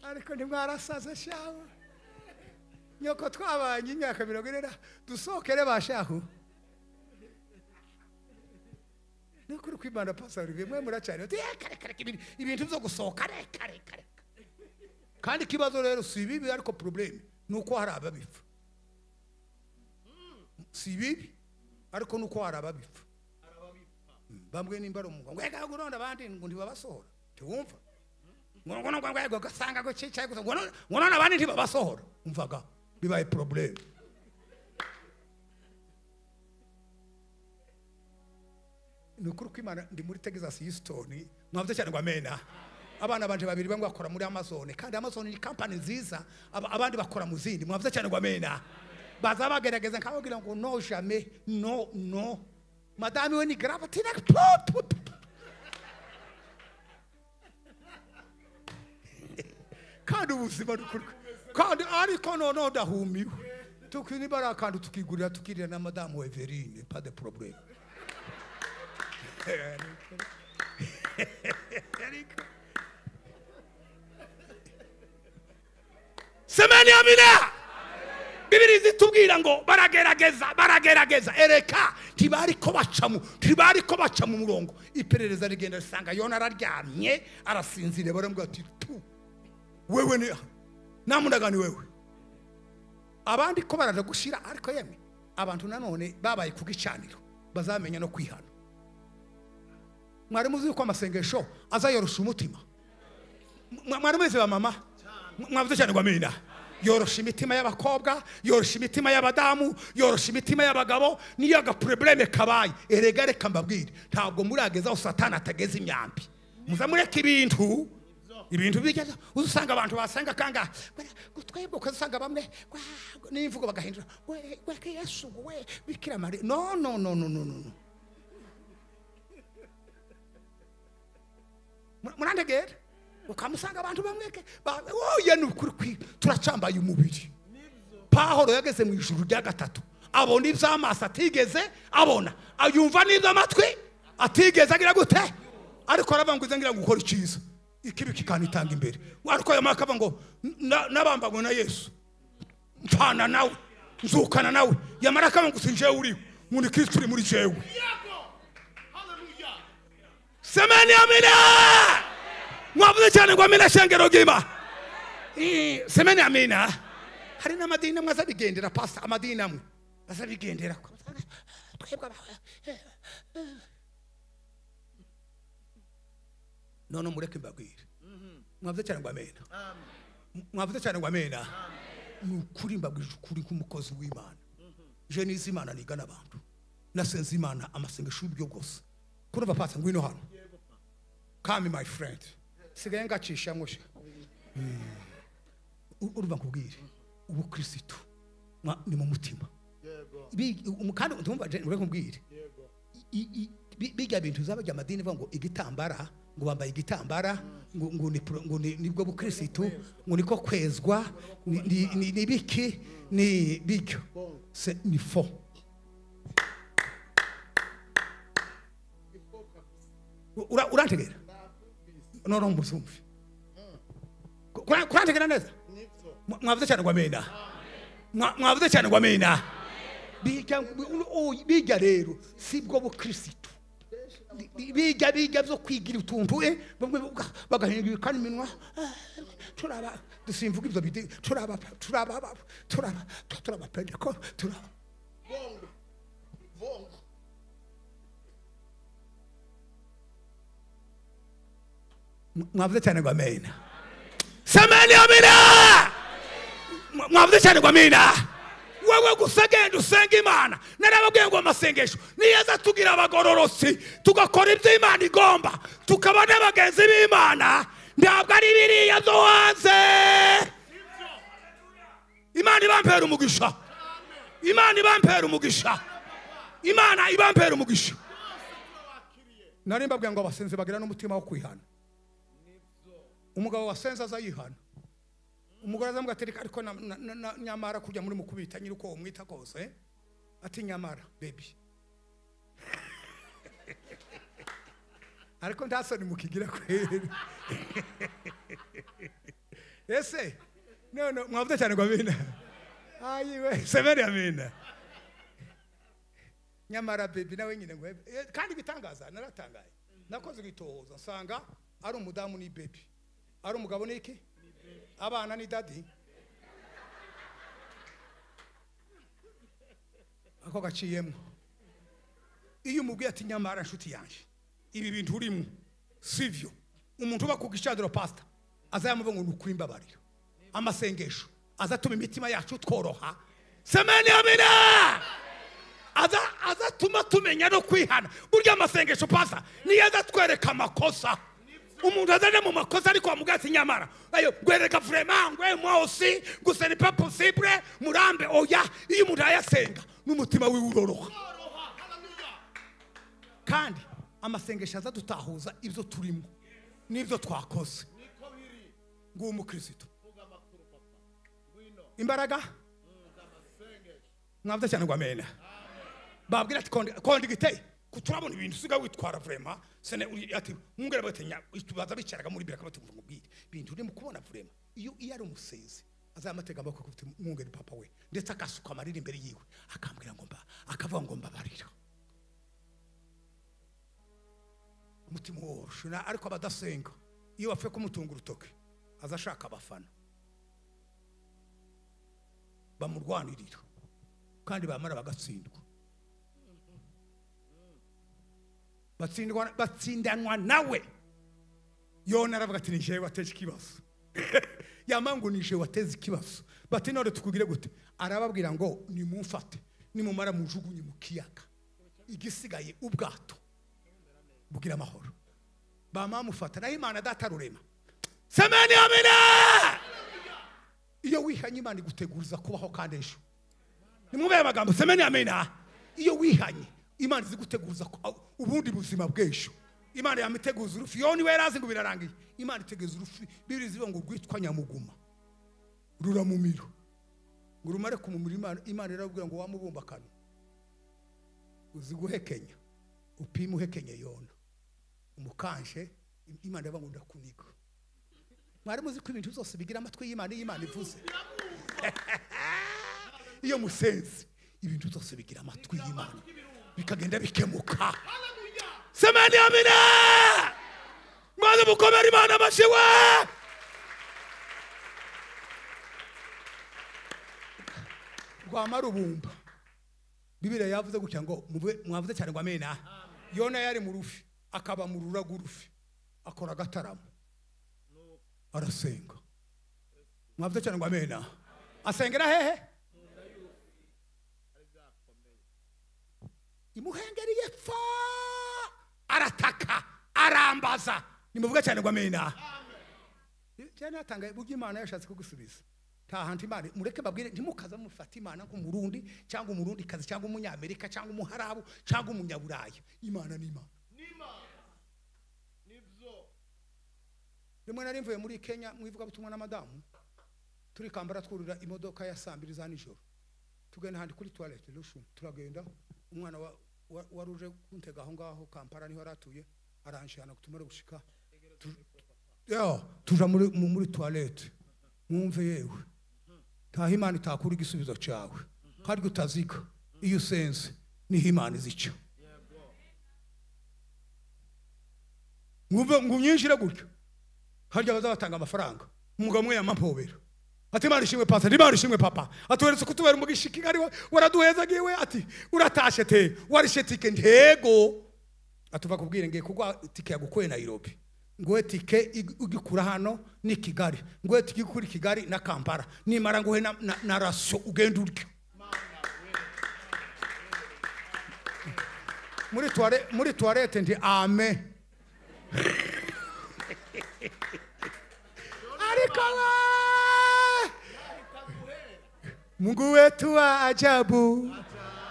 S1: Ariko ntimwarasaza shaho. Nyoko twabanye imyaka 40 dusohokere bashaho. Nukuri kwimana pastor bimwe muracari. Reka ibintu byo gusohoka reka. Kandi kibazo rero si bibi ariko problem nuko hari ababipfa. Si bibi ariko nuko hari ababipfa. Bamwe nimba ari umugabo ngo ega guronda abandi ngo ntibabasohora. Ntiwumva? Ngo ngo gasanga go cicaye gusa ngo none abandi ntibabasohora. Umvaga bibaye problem. Nukuri kwimana ndi muri Texas Houston. Mwavuze cyane ngo amena. Abana banje babiri bamwe bakora muri Amazon kandi Amazon ni company nziza, abandi bakora mu zindi. Mwavuze cyane ngo amena. Baza bagerageza nkababwira ngo no jamais, no no. Madame we ni grave tina pop. Kandi ubuzima nukuri. Kandi ariko no ndahumiwe. Tukinibara kandi tukigurira tukirira na Madame Everine, pas de problème. Semeni amina. Bibiri zitubwira ngo baragerageza ereka tibariko baca mu murongo. Iperereza rigenda risanga Yona araryamye arasinzire, baramubwira ati tu wewe ni namundagani wewe. Abandi ko baraje gushira ariko yemwe abantu nanone babaye kugicaniro bazamenya no kwihana. Mwari muzi ko amasengesho azayorosha umutima. Mwari muzi ba mama mwavuze cyane ngo amina. Yorosha imitima y'abakobwa, yorosha imitima y'abadamu, yorosha imitima y'abagabo. Niyo aga probleme kabaye erega reka mbabwire ntabwo murageza aho Satani atageze imyambi. Muza mureka ibintu. Ibintu bijya usanga abantu basenga kanga twebwe ukasanga bamwe n'imvugo bagahindura we we Yesu we Bikira Maria. No no no no no no. Murantegera ukamusanga abantu bamwe oya nukuri turacambaye umubiri. Pahoro yageze mu ijuru rya gatatu abona iby'amaso atigeze abona, ayumva n'iby'amatwi atigeze agira gute, ariko aravuga ngo ngira ngo ukore icyiza ikibi kikanitanga imbere. Ariko yamara akavuga ngo nabambanywe na Yesu mpfana nawe nzukana nawe, yamara akavuga ngo sinjewe uriho muri Kristo uri muri jewe. Semeni amina. Mwavuze cyane ngo amina shengero gima. Semeni amina. Hari n'amadini amwe azabigendera pastor, amadini amwe azabigendera twebwe. None mureke mbabwire. Mwavuze cyane ngo amena. Mwavuze cyane ngo amena. Ni ukuri mbabwije ukuri nk'umukozi w'Imana. Je nizi Imana nigana abantu. Nasenze Imana amasengesho y'uburyo bwose. Kurumva pastor ngwino hano. Come my friend. Sigaye ngacisha ngosha. Urumva nkubwire. Ubukristo ni mu mutima. Kandi ndumva mureke nkubwire. Bijya bintu zabajya amadini bavuga ngo igitambara, ngo bambaye igitambara, ngo ngo nibwo bukristo, ngo niko kwezwa, ni biki ni bicyo. C'est ni faux. Urantegera? No no mbusumvi. Kurantegera neza? Mwavuze cyane ngo amena. Mwavuze cyane ngo amena. Bijya rero sibwo bukristo. Bijya bijya byo kwigira utuntu bamwe bagahindura iminwa turaba dusimvuga ibyo bidi turaba turaba turaba turaba pendeko turaba
S2: bongo bongo.
S1: Mwavuze cyane ngo amena. Semeni amina. Mwavuze cyane ngo amina. Wewe gusa genda usenga Imana. Narababwiye ngo amasengesho niyaza tugira abagororotsi tugakora ibyo Imana igomba tukaba n'abagenzi b'Imana, ntabwo ari biriya zo hanze. Imana ibampera umugisha. Imana ibampera umugisha. Imana ibampera umugisha. Nari mbabwiye ngo abasenzi bagira n'umutima wo kwihana. Umugabo wasenze azayihana. Umugore azamuga atereka ariko nyamara kujya muri mukubita nyiri uko umwita kose ati nyamara baby. Ariko ndasoni mukigira kweri. Ese no no mwavuze cyane ngo amina. Ayiwe semeni amina. Nyamara baby nawe nyine ngo kandi bitangaza naratangaye. Nakoze gitohoza nsanga ari umudamu ni baby. Ari umugabo ni iki? Abana ni daddy. Ako gaciyemo. Iyo umubwiye ati nyamara nshuti yanjye ibi bintu urimo sivyo, umuntu uba kugishadiro pastor azayamuvuga ngo nukuri imbabarira. Amasengesho azatuma imitima yacu tworoha. Semeni amina. Azatuma tumenya no kwihana. Burya amasengesho pastor niyo azatwereka amakosa. Umuntu azana mu makosa ariko amugatsi nyamara ayo gwereka vraiment ngwe moi aussi ngo ce n'est pas possible murambe oya. Iyo umuntu ayasenga n'umutima wiwe uroroha. Kandi amasengesho azadutahuza ibyo turimo n'ibyo twakoze. Ngo umukristo imbaraga mwavuze cyane ngo amena. Babwira ati kondi giteye kuturabona ibintu usiga witwara vraiment sene ati mungera batenya baza bicaraga muri biraka batumva ngo bwire bintu uri mu kubona vraiment. Iyo iyo ari umusenzi azamatega amaboko kuti mwungere papa we, ndetse akasuka amarira imbere yiwe akambwira ngo mba akavuga ngo mbabarira. Umutima woroshe ariko abadasenga iyo bapfuye kumutunga urutoke azashaka abafana bamurwanirira kandi bamara bagatsindwa. Batsindanwa nawe. Yona aravuga ati ni jewe wateje ikibazo. Yamangu ni jewe wateze ikibazo. Bati none tukugire gute? Arababwira ngo nimumfate nimumara mujugunye mu kiyaga, igisigaye ubwato bugira amahoro. Bamamufata naho Imana data rurema Semeni amina. Iyo wihanye Imana iguteguriza kubaho kandi ejo. Nimwumve amagambo semeni amina. Iyo wihanye Imana iziguteguriza ubundi buzima bw'ejo. Imana yamiteguza urufi yoni werazi ngo birarangiye. Imana itegeza urufi bibiri zivuga ngo rwitwa nyamuguma. Ruramumiro. Ngo rumare kumumira Imana, Imana irabwira ngo wamubumba kano. Uziguhekenya. Upima uhekenye Yona. Umukanje Imana iravuga ngo ndakuniga. Mwari muzi ko ibintu byose bigira amatwi y'Imana iyo Imana ivuze. Iyo musenzi ibintu byose bigira amatwi y'Imana bikagenda bikemuka. Semeni amina. Maze mukomere Imana amashiwe. Rwamarubumba. Bibiliya yavuze gutya ngo mwavuze cyane ngo amena. Yona yari mu rufi akaba mu rurago rufi akora agataramo arasenga. Mwavuze cyane ngo amena. Asengera hehe? Imuhengeriye pfa arataka arambaza. Nimuvuga cyane ngo amena. Cyane atanga buryo Imana yashatse kugusubiza. Ta hantu Imana mureke babwire ntimukaza mufata Imana nk'umurundi cyangwa umurundi kazi cyangwa umunyamerika cyangwa umuharabu cyangwa umunyaburaya. Imana ni Imana. Rimwe nari mvuye muri Kenya mwivuga butumwa na madamu turi Kambara twurira imodoka ya saa 2 za nijoro tugenda handi kuri toilette lushu turagenda umwana waruje kuntega aho ngaho Kampala niho aratuye aranshana kutumara gushika yo tuja muri toilette mwumve yewe taha Imana itakura igisubizo cyawe kandi utazika iyo usenze niho Imana izica. Mwumve ngumyinjira gutyo harya bazabatanga amafaranga umugabo umwe yamampobera ati Imana ishimwe papa, Imana ishimwe papa, atuweretse kutubera umugisha Kigali waraduhezagiwe ati uratashe te warishe tike ntego atuva kubwire ngiye kugwa tike yagukuye Nairobi nguhe tike igikura hano ni Kigali nguhe tike kuri Kigali na Kampala nimara nguhe na raso ugenda uryo muri toilette ndi amen. Mungu wetu wa ajabu,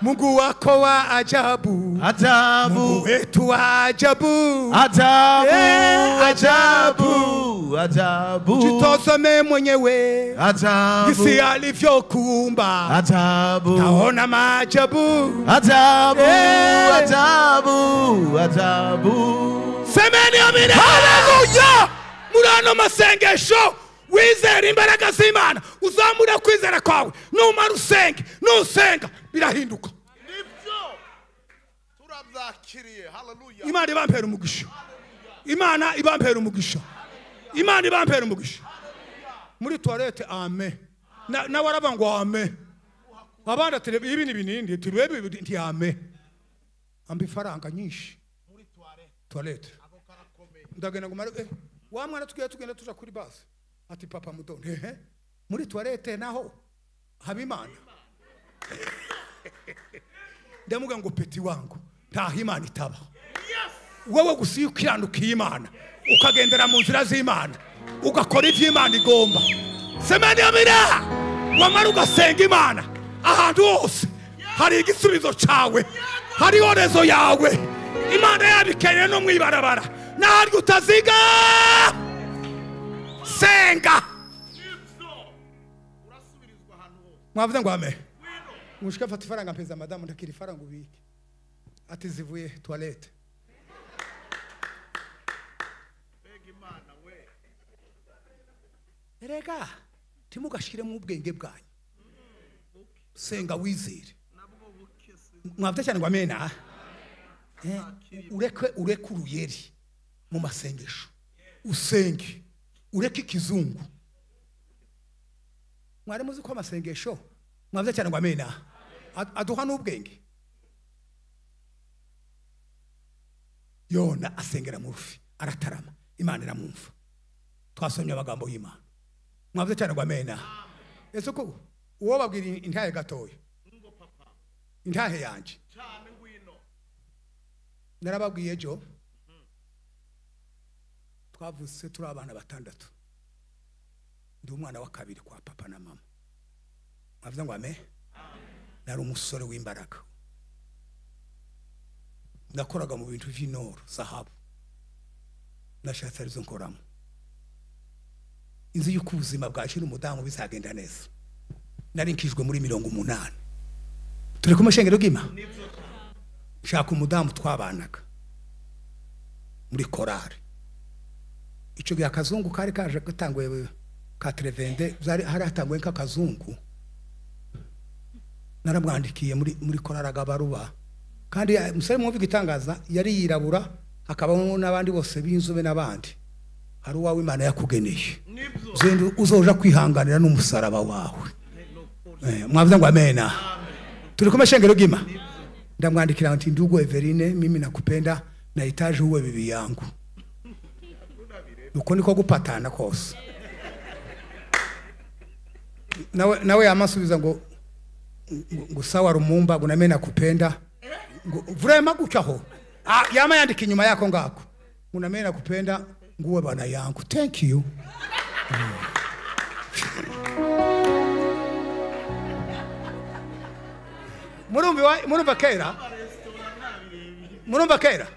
S1: Mungu wako wa ajabu,
S2: ajabu.
S1: Mungu wetu wa ajabu,
S2: ajabu, ajabu, ajabu.
S1: Jitazame mwenyewe,
S2: ajabu,
S1: jinsi alivyokuumba,
S2: ajabu,
S1: taona maajabu,
S2: ajabu, ajabu, ajabu.
S1: Semeni amina. Haleluya. Murano masengesho wizera imbaraga z'Imana uzamura kwizera kwawe numara usenge nusenga birahinduka.
S2: Nibyo turabyakiriye. Haleluya.
S1: Imana ibampera umugisha. Imana ibampera umugisha. Imana ibampera umugisha. Muri toilette amen. Na warava ngo amen. Abandi ati ibi ni binindi turebe nti amen. Amba ifaranga nyinshi
S2: muri
S1: toilette. Ndagenda ngo wa mwana tugiye tugenda tuja kuri base ati papa mudonde ehe muri toilette naho haba Imana. Ndamuga ngo peti wangu ntaho Imana itaba. Wewe gusa iyo ukiranukiye Imana ukagendera mu nzira z'Imana ugakora ivyo Imana igomba semeni amina wamara ugasenga Imana ahantu hose hari igisubizo cawe hari orezo yawe Imana yabikeneye no mwibarabara ntabwo utaziga senga. Mwavuze ngo amen. Mushika fata ifaranga mpeza madamu ndakira ifaranga ubike ati zivuye toilette. Erega timugashire mu ubwenge bwanyu senga wizere. Mwavuze cyane ngo amena. Ureke uruyeri mu masengesho usenge ureke ikizungu. Mwari muzi ko amasengesho mwavuze cyane ngo amena aduha n'ubwenge. Yona asengera mu rufi aratarama Imana iramwumva. Twasomye amagambo y'Imana. Mwavuze cyane ngo amena. Ese ko uwo babwira intahe gatoya intahe yanje narababwiye ejo twavutse turi abana batandatu. Ndi umwana wa kabiri kwa papa na mama. Mwavuze ngo amen. Nari umusore w'imbaraga. Nakoraga mu bintu vy'inoro zahabu. Nashatse arizo nkoramo. Inzu y'uko ubuzima bwacu n'umudamu bizagenda neza. Nari nkijwe muri 80. Turi ku mashengero gima. Nshaka umudamu twabanaga muri korari. Ico gihe akazungu kari kaje gatanguye ka 82 zari hari hatanguye nk'akazungu. Naramwandikiye muri korari agabaruba. Kandi musore mwumva igitangaza yari yirabura hakabamo n'abandi bose b'inzobe n'abandi. Hari uwawe Imana yakugeneye. Zendo uzoja kwihanganira n'umusaraba wawe. Mwavuze ngo amena. Turi ku mashengero gima. Ndamwandikira nti ndugu Everine, mimi nakupenda nahitaji uwe bibi yangu. Uko niko gupatana kose. Nawe yamasubiza ngo sawa Rumumba ngo name nakupenda. Vrema gucaho. Yama yandika inyuma yako ngako. Ngo name nakupenda nguwe bana yangu. Thank you. Murumva kera? Murumva kera?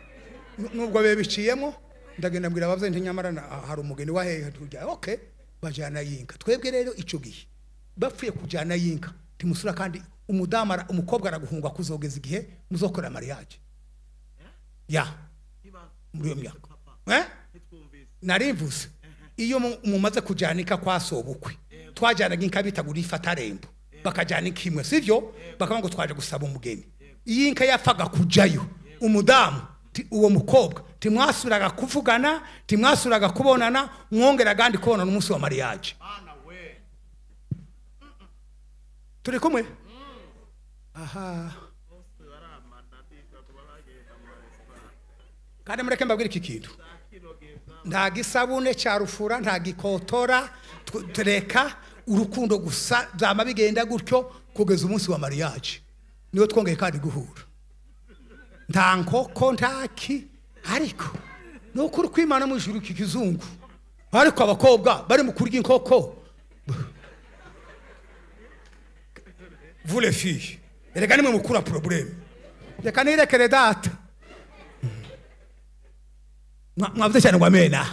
S1: Nubwo bebiciyemo ndagenda mbwira abavyeyi nti nyamara hari umugeni wa hehe tujya. Okay, bajana yinka. Twebwe rero ico gihe bapfuye kujana yinka timusura kandi umudamara umukobwa araguhungwa kuzogeza igihe muzokora mariage. Ya. Muri iyo myaka. Narimvuze iyo mumaze kujanika kwa sobukwe twajanaga inka bitagura ifatarembo bakajana ikimwe sivyo bakaba ngo twaje gusaba umugeni. Iyi inka yapfaga kujayo umudamu uwo mukobwa timwasuraga kuvugana timwasuraga kubonana mwongera gandi kubonana umunsi wa mariage. Turi kumwe? Aha. Kandi mureke mbabwire iki kintu. Nta gisabune cya rufura, nta gikotora, tureka urukundo gusa byama bigenda gutyo kugeza umunsi wa mariage. Niyo twongeye kandi guhura. Nta nkoko ntaki ariko nukuri kwimana mu ijuru iki kizungu. Ariko abakobwa bari mu kurya inkoko. Vous les filles, erega nimwe mukura problème. Reka nirekere data. Mwavuze cyane ngo amena.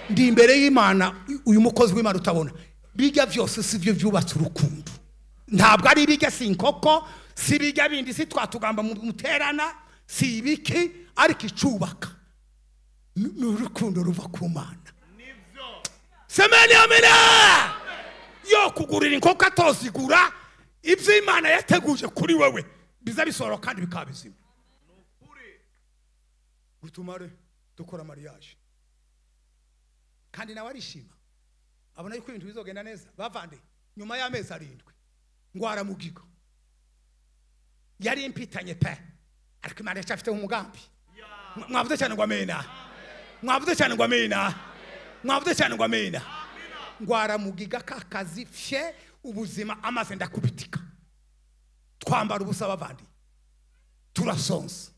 S1: Ndi imbere y'Imana uyu mukozi w'Imana utabona. Bijya vyose sivyo vyubatse urukundo. Ntabwo ari bijya si inkoko, si bijya bindi si twatugamba muterana, si ibiki ariko icubaka. Ni urukundo ruva ku Mana. Semeni amena. Yo kugurira inkoko atozigura ibyo Imana yateguje kuri wewe biza bisoro kandi bikaba bizima. Gutumare dukora mariage. Kandi nawe arishima. Abona yuko ibintu bizogenda neza. Bavande nyuma y'amezi 7 ngo aramugiga. Yari impitanye pe. Ariko Imana yacafite umugambi. Mwavuze cyane ngo amena. Mwavuze cyane ngo amena. Mwavuze cyane ngo amena. Ngo aramugiga kakazi fye ubuzima amaze ndakubitika. Twambara ubusa bavandi. Turasonsa.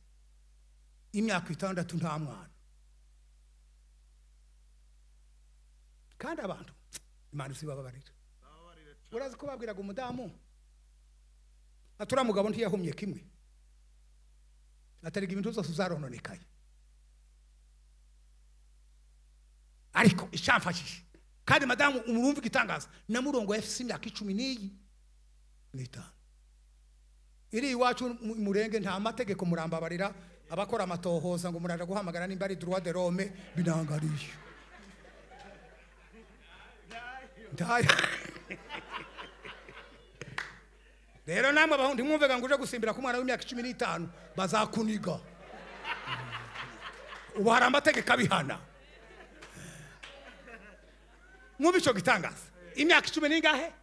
S1: Imyaka 6 nta mwana. Kandi abantu Imana isibababarira. Urazi ko babwiraga umudamu atura mugabo ntiyahumye kimwe. Atariga ibintu zose zarononekaye. Ariko icamfashije. Kandi madamu umurumva igitangaza namurongo FC imyaka 10 n'itanu. Iri iwacu murenge nta mategeko murambabarira abakora amatohoza ngo muraje guhamagara nimba ari droit de l'homme binangariye. Rero namwe abahundi mwumvega ngo uje gusimbira ku mwana w'imyaka 15 bazakuniga. Ubu hari amategeko abihana. Mwumva ico gitangaza. Imyaka 10 n'ingahe?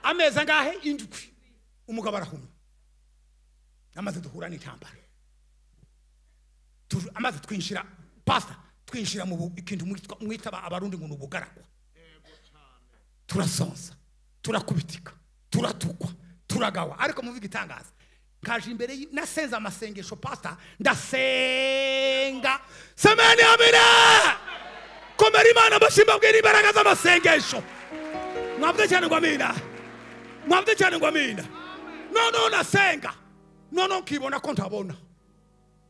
S1: Amezi angahe? 7. Umugabo arahumye. Amaze duhura n'intambara. Amaze twinshira pastor twinshira mu ikintu mwitaba abarundi ngo nubugaragwa. Turasonsa, turakubitika, turatukwa, turagawa. Ariko muvuga igitangaza. Kaje imbere nasenza amasengesho pastor ndasenga. Semeni amina. Komera Imana amashimba bwira imbaraga z'amasengesho. Mwavuze cyane ngo amina. Mwavuze cyane ngo amina. Noneho nasenga, noneho nkibona ko ntabona.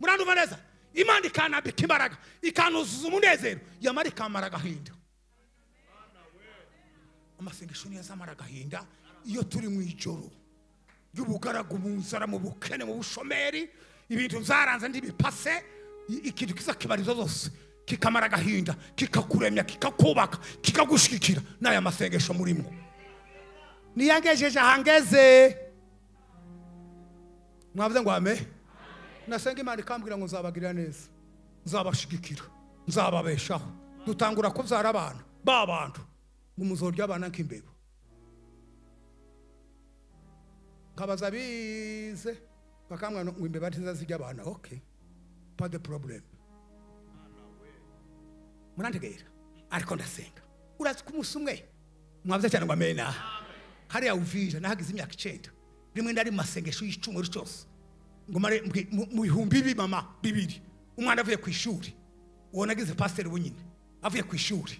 S1: Murandumva neza? Imana ikanambika imbaraga, ikanuzuza umunezero, yamara ikamara agahinda. Amasengesho niyo azamara agahinda. Iyo turi mu ijoro ry'ubugaragu, mu nzara, mu bukene, mu bushomeri, ibintu byaranze ntibipase, ikintu kiza kibarizo zose kikamara agahinda, kikakuremya, kikakubaka, kikagushikira, n'aya masengesho murimo niyangejeje ahangeze. Mwavuze ngo ame. Nasenga Imana ikambwira ngo nzabagirira neza, nzabashigikira, nzababeshaho. Dutangura kubyara abana babantu ngo muzorya abana nk'imbeba. Nkabaza bize bakambwira ngo imbeba ntizazirya abana. Okay, pas de problème. Murantegera. Ariko ndasenga. Urazi ko umunsi umwe mwavuze cyane ngo amena. Hariya Uvira nahagize imyaka 9, rimwe ndari mu masengesho y'icyumweru cyose ngo mare mu bihumbi mama bibiri. Umwana avuye ku ishuri, uwo nagize pasiteri bunyine avuye ku ishuri,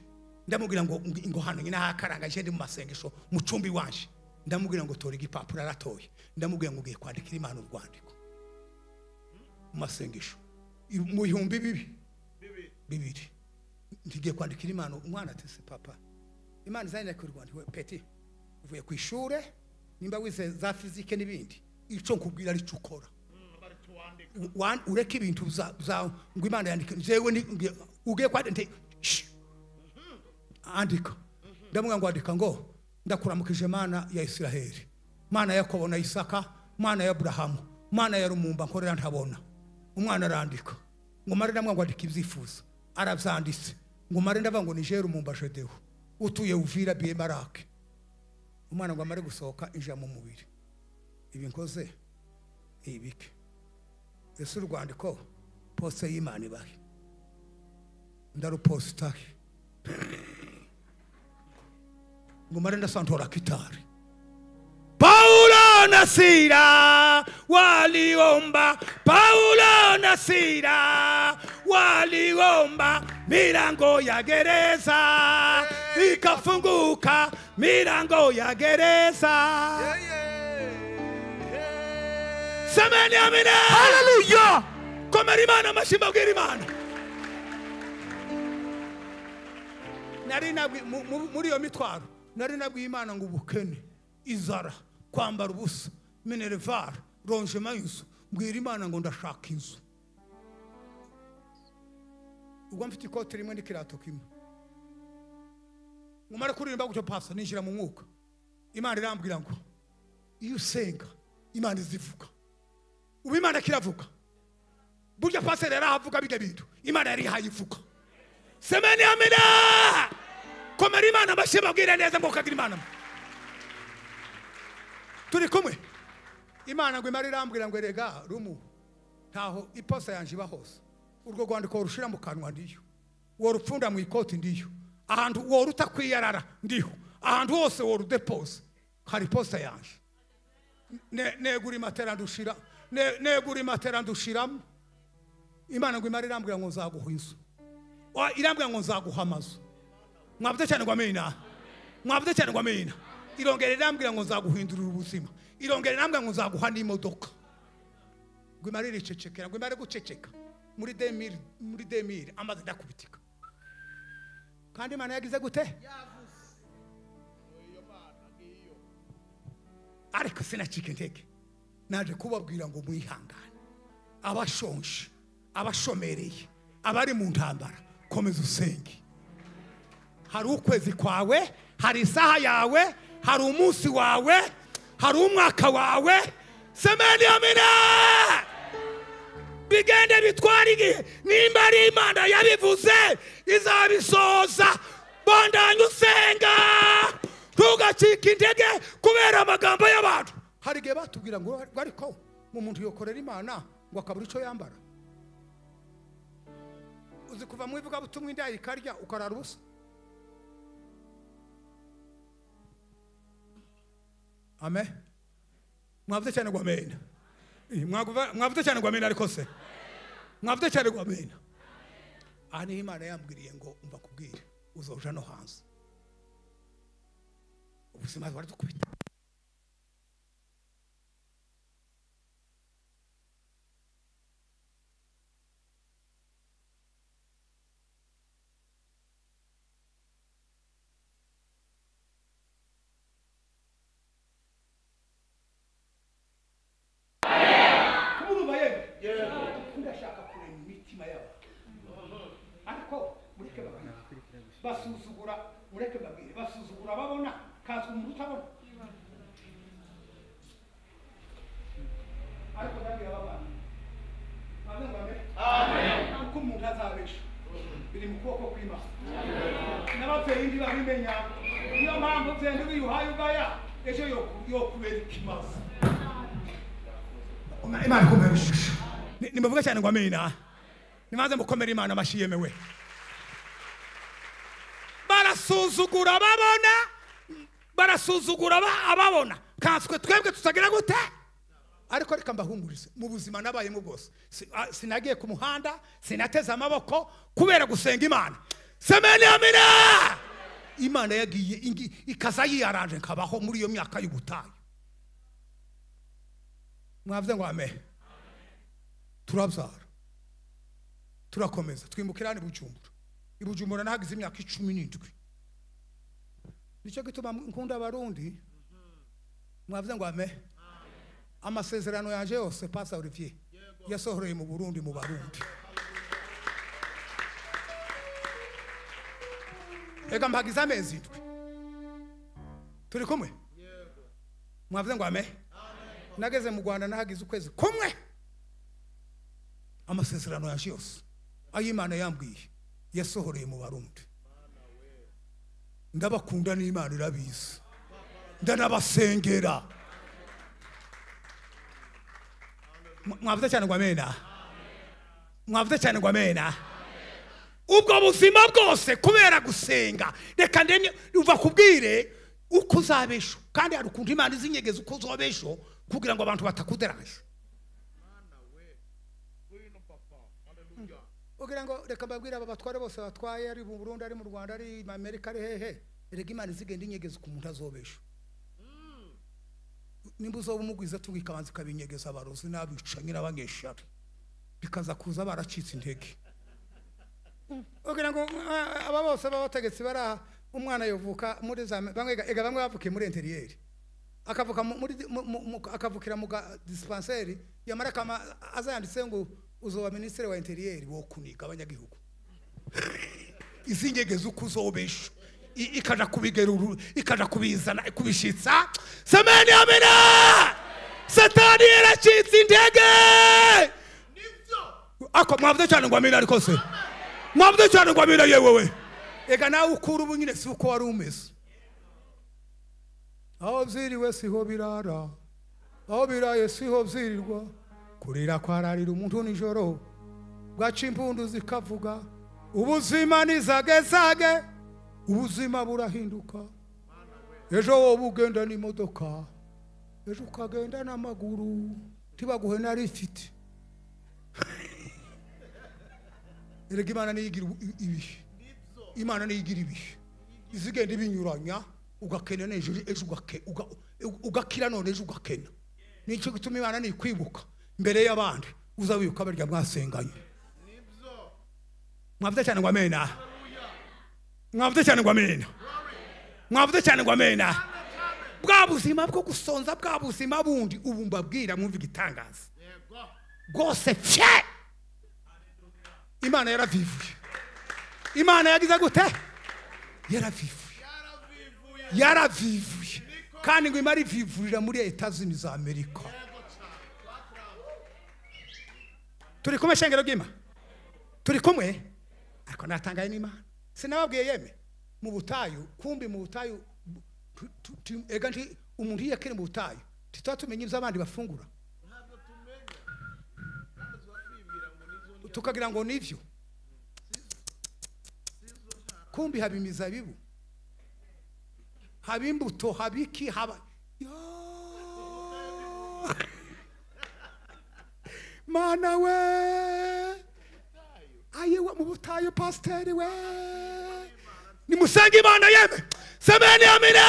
S1: ndamubwira ngo ngo hano nyine hakaranga je ndi mu masengesho mu cumbi wanje, ndamubwira ngo tora igipapuro, aratoye. Ndamubwira ngo ugiye kwandikira Imana urwandiko mu masengesho mu bihumbi bibiri, ntigiye kwandikira Imana. Umwana ati se papa, Imana izanye ku rwandiko peti, uvuye ku ishure, nimba wize za fizike n'ibindi, ico nkubwira ari cyo ukora, ureke ibintu za ngo Imana yandike. Jewe ni ugiye kwandika, andika. Ndamubwira ngo andika ngo ndakuramukije Mana ya Isiraheli, Mana ya Yakobo na Isaka, Mana ya Abrahamu, Mana ya Rumumba nkorera ntabona. Umwana arandika. Ngo mare ndamubwira ngo andika ibyifuzo, aravyanditse. Ngo mare ndavuga ngo ni Rumumba Jedeho utuye Uvira Biemarake. Umwana ngo amare gusohoka injira mu mubiri, ibi nkoze ibike. Ese urwandiko poste y'Imana ibahe, ndaruposta ngo mare ndasantora kitari. Paulo na Sila waliomba, Paulo na Sila waliomba, milango ya gereza ikafunguka, milango ya gereza. Semeni amina. Haleluya. Komera Imana amashyi, mbabwira Imana. Nari nabwi muri iyo mitwaro, nari nabwiye Imana ngo ubukene, inzara, kwambara ubusa, minerval, rongement y'inzu, mbwira Imana ngo ndashaka inzu. Ubwo mfite ikoti rimwe n'ikirato kimwe. Ngumara kuririmba gutyo pasa, ninjira mu mwuka. Imana irambwira ngo iyo usenga Imana izivuga. Ubu Imana kiravuga. Burya pastor yarahavuga bijya bintu, Imana yari hayivuga. Semeni amina. Komera Imana amashyi, babwire neza ngo kagira Imana. Turi kumwe. Imana ngo imara irambwira ngo erega rumu, ntaho iposa yanje iba hose. Urwo rwandiko rushira mu kanwa ndiyo, wo rupfunda mu ikoti ndiyo, ahantu wo rutakwiyarara ndiho, ahantu hose wo rudepose hari posta yanje. Negura imatera ndushira, negura imatera ndushiramo. Imana ngo imara irambwira ngo nzaguha inzu, irambwira ngo nzaguha amazu. Mwavuze cyane ngo amina. Mwavuze cyane ngo amina. Irongera irambwira ngo nzaguhindurira ubuzima, irongera irambwira ngo nzaguha n'imodoka. Ngo imara iricecekera, ngo imara guceceka muri 2000, muri 2000 amaze ndakubitika. Kandi Imana yagize gute? Ariko sinacika intege. Naje kubabwira ngo mwihangane, abashonje, abashomereye, abari mu ntambara, komeza usenge. Hari ukwezi kwawe, hari isaha yawe, hari umunsi wawe, hari umwaka wawe. Semeni amina. Bigende bitwara igihe, nimba ari Imana yabivuze izabisoza. Bandanya usenga, ntugacike intege kubera amagambo y'abantu. Hari igihe batubwira ngo ariko umuntu yokorera Imana ngo akabura icyo yambara. Uzi kuva mu ivugabutumwa inda ikarya ukarara ubusa. Amen. Mwavuze cyane ngo amena. Mwavuze cyane ngo amena. Ariko se mwavuze cyane ngo amena. Aha niho Imana yambwiriye ngo umva kubwira uzoja no hanze. Ubuzima baradukubita. Ndashaka kurema imitima yabo. Ariko mureke babwire. Basuzugura, mureke babwire. Basuzugura babona, kazi umuntu utabona. Ariko ndabwira babana. Amen. Amen. Uko umuntu azabesha biri mu kuboko kw'Imana. N'abavyeyi ntibabimenya. Niyo mpamvu vyende wiyuhaye ugaya ejo yokubera ikimazi. Imana ikomere ishusho. Nimuvuge cyane ngo amina. Nimaze mukomere Imana amashi yemewe. Barasuzugura babona, barasuzugura ababona. Kanswe twebwe tutagira gute? Ariko reka mbahumurize mu buzima nabayemo bwose. Sinagiye ku muhanda, sinateze amaboko kubera gusenga Imana. Semeni amina. Imana yagiye ikaza yiyaranje nkabaho muri iyo myaka y'ubutayu. Mwavuze ngo amen. Turabyara, turakomeza, twimukira ni Bujumbura. I Bujumbura nahagize imyaka 17. Nicyo gituma nkunda abarundi. Mwavuze ngo amen. Amasezerano yanje yose Pastor Olivier yasohoreye mu Burundi mu Barundi. Ega mpagize amezi 7. Turi kumwe? Mwavuze ngo amen. Nageze mu Rwanda nahagize ukwezi kumwe. Amasezerano yanje yose ay'Imana yambwiye yasohoreye mu Barundi. Ndabakunda n'Imana irabizi, ndanabasengera. Mwavuze cyane ngo amena. Mwavuze cyane ngo amena. Ubwo buzima bwose kubera gusenga. Reka ndemye uva kubwire uko uzabesho, kandi hari ukuntu Imana izinyegeza uko uzobesho kugira ngo abantu batakuderanje. Ugira ngo reka mbabwire aba batware bose batwaye ari mu Burundi ari mu Rwanda ari mu Amerika ari hehe, erega Imana izigenda inyegeza ku muntu azobesho. Nimba uzoba umugwiza tugikabanza ikabinyegeza abarozi n'abicanyi n'abanyeshari bikaza kuza baracitse intege. Ugira ngo aba bose babategetsi baraha umwana yovuka muri za bamwe ega bamwe bavukiye muri interieur, akavuka muri akavukira mu dispensaire, yamara kama azayanditse ngo uzoba ministre wa interieur wo kuniga abanyagihugu. Izingegeza uko uzobesha ikaja kubigeruru, ikaja kubizana kubishitsa. Semeni amina. Satani yaracitse intege. Ako mwavuze cyane ngo amina. Ariko se mwavuze cyane ngo amina yewewe. Ega nawe ukura ubu nyine si uko wari umeze. Aho byiriwe siho birara, aho biraye siho byirirwa. Kurira kwararira umuntu nijoro, bwaca impundu zikavuga. Ubuzima nizagezage, ubuzima burahinduka. Ejo wowe ugenda n'imodoka, ejo ukagenda n'amaguru, ntibaguhe na rifiti. Erega Imana niyigira ibihe. Imana niyigira ibihe. Izigenda ibinyuranya, ugakena n'ejo, ejo ugakira none ejo ugakena. Nicyo gituma Imana nikwibuka mbere y'abandi uzawibuka barya mwasenganye. Mwavuze cyane ngo amena. Mwavuze cyane ngo amena. Mwavuze cyane ngo amena. Bwa buzima bwo gusonza, bwa buzima bundi ubu mbabwira mwumva igitangaza bwose fye. Imana yaravivuye. Imana yagize gute? Yaravivuye. Yaravivuye. Kandi ngo imara ivivurira muri Etats-Unis za Amerika. Turi kumwe shengero ry'Imana? Turi kumwe? Ariko natangaye n'Imana. Sinababwiye yeme mu butayu, kumbi mu butayu ega nti umuntu yiyakire mu butayu titatumenye ivyo abandi bafungura, tukagira ngo nivyo. Kumbi haba imizabibu, haba imbuto, haba iki, haba Mana we, ayewe mu butayu pasiteri we. Nimusenge Imana yeme. Semeni amina.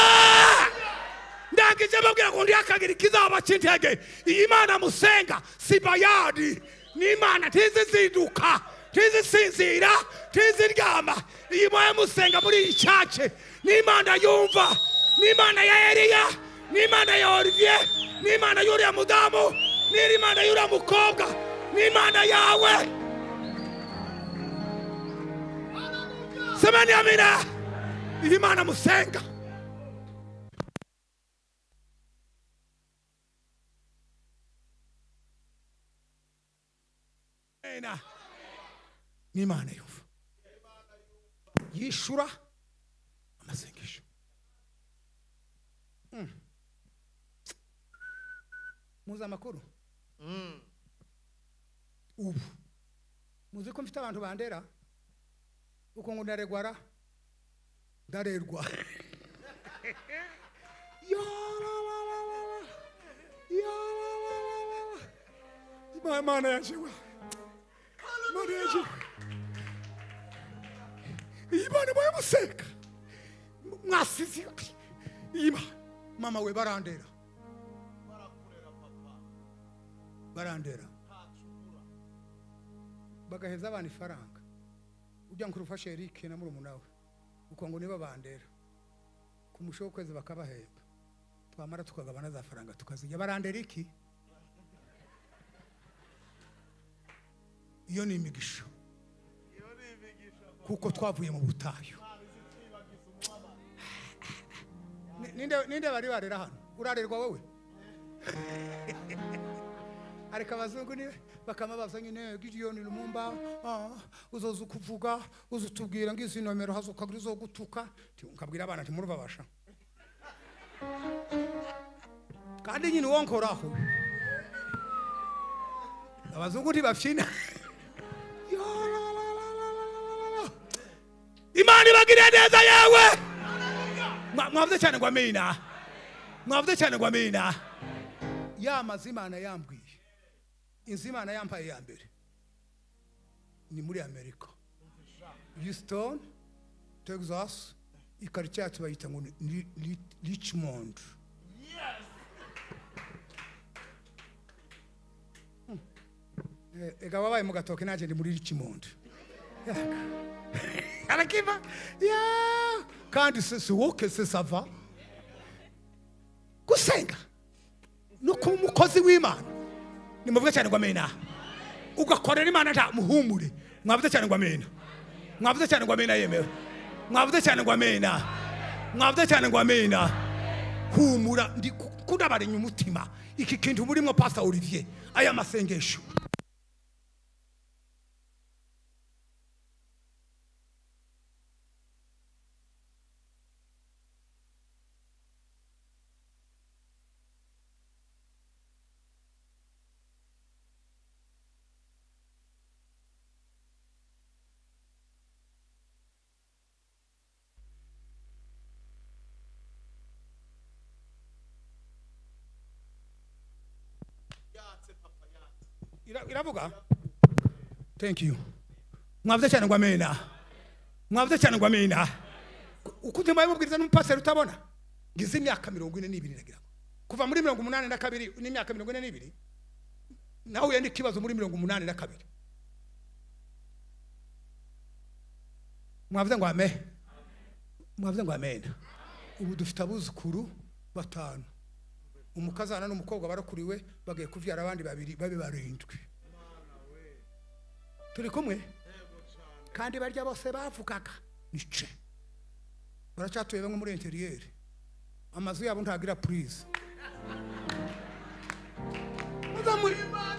S1: Ndangije babwira ngo ndiyakagira ikizaba cy'intege. Iyi Mana musenga si bayadi, ni Imana ntizizinduka, ntizisinzira, ntiziryama. Iyi Mana musenga muri iyi cace ni Imana yumva, ni Imana ya Eliya, ni Imana ya Olivier, ni Imana y'uriya mudamu, ni Imana y'uriya mukobwa, ni Imana yawe. Semeni amina. Iyi Mana musenga. Ni Imana yumva, yishura amasengesho. Muzi amakuru? Ubu muzi ko mfite abantu bandera uko ngo ndaregwara, ndarerwa. Ya la la la la, ya la la la la. Imana yaciwe, Imana yaciwe. Imana bayamuseka mwasizi. Ima mama we barandera, barandera bagaheza abana ifaranga. Ujya nkurufashe Eric na murumuna we uko ngo niba bandera ku musho w'ukwezi bakabahemba, twamara tukagabana za faranga tukazijya. Barandera iki? Iyo ni imigisha, kuko twavuye mu butayu. Ninde bari barera hano? Urarerwa wowe? Ariko abazungu ni bakamabaza nyine Gideon Lumumba, uzoza kuvuga uzutubwira ngizi nomero hazokagira uzogutuka. Nkabwira abana nti murubabasha. Kandi nyine wonkoraho abazungu ntibafyina. Imana ibagirire neza yawe. Mwavuze cyane ngo amina. Mwavuze cyane ngo amina. Ya mazimana yambwiye, inzu Imana yampaye ya mbere ni muri Amerika, Houston, Texas. Ikaritsiye yacu bayita ngo ni Richmond. Ega wabaye mu gatoke, nanjye ndi muri Richmond. Arakiva ya kandi c'est woke, c'est ça va. Gusenga no kuba umukozi w'Imana. Nimuvuge cyane ngo amena. Ugakorera Imana nta muhumure. Mwavuze cyane ngo amena. Mwavuze cyane ngo amena yemewe. Mwavuze cyane ngo amena. Mwavuze cyane ngo amena. Humura ndi kudabarenya umutima. Iki kintu murimo Pastor Olivier, aya masengesho. Iravuga? Thank you. Mwavuze cyane ngo amena. Mwavuze cyane ngo amena. Ukunze mubwiriza n'umupaseri utabona. Ngize imyaka 42 nagira. Kuva muri 82 n'imyaka 42 nahuye n'ikibazo muri 82. Mwavuze ngo amen. Mwavuze ngo amen. Ubu dufite abuzukuru batanu. Umukazana n'umukobwa barakuriwe bagiye kuvyara abandi babiri babe barindwi. Turi kumwe? Kandi barya bose bavugaga nice. Baracyatuye bamwe muri interieur. Amazu yabo ntagira prise.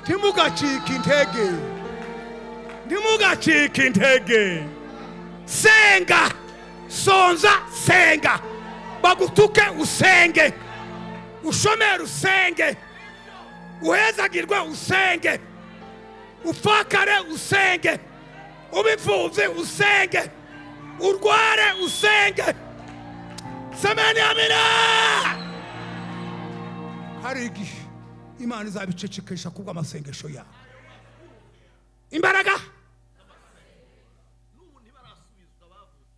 S1: Ntimugacike intege. Ntimugacike intege. Senga, sonza, senga. Bagutuke usenge. Ushomere usenge. Uhezagirwe usenge. Ufakare usenge. Ubipfuvye usenge. Urware usenge. Semeni amina. Hari igihe Imana izabicecekesha kubwa amasengesho yawe. Imbaraga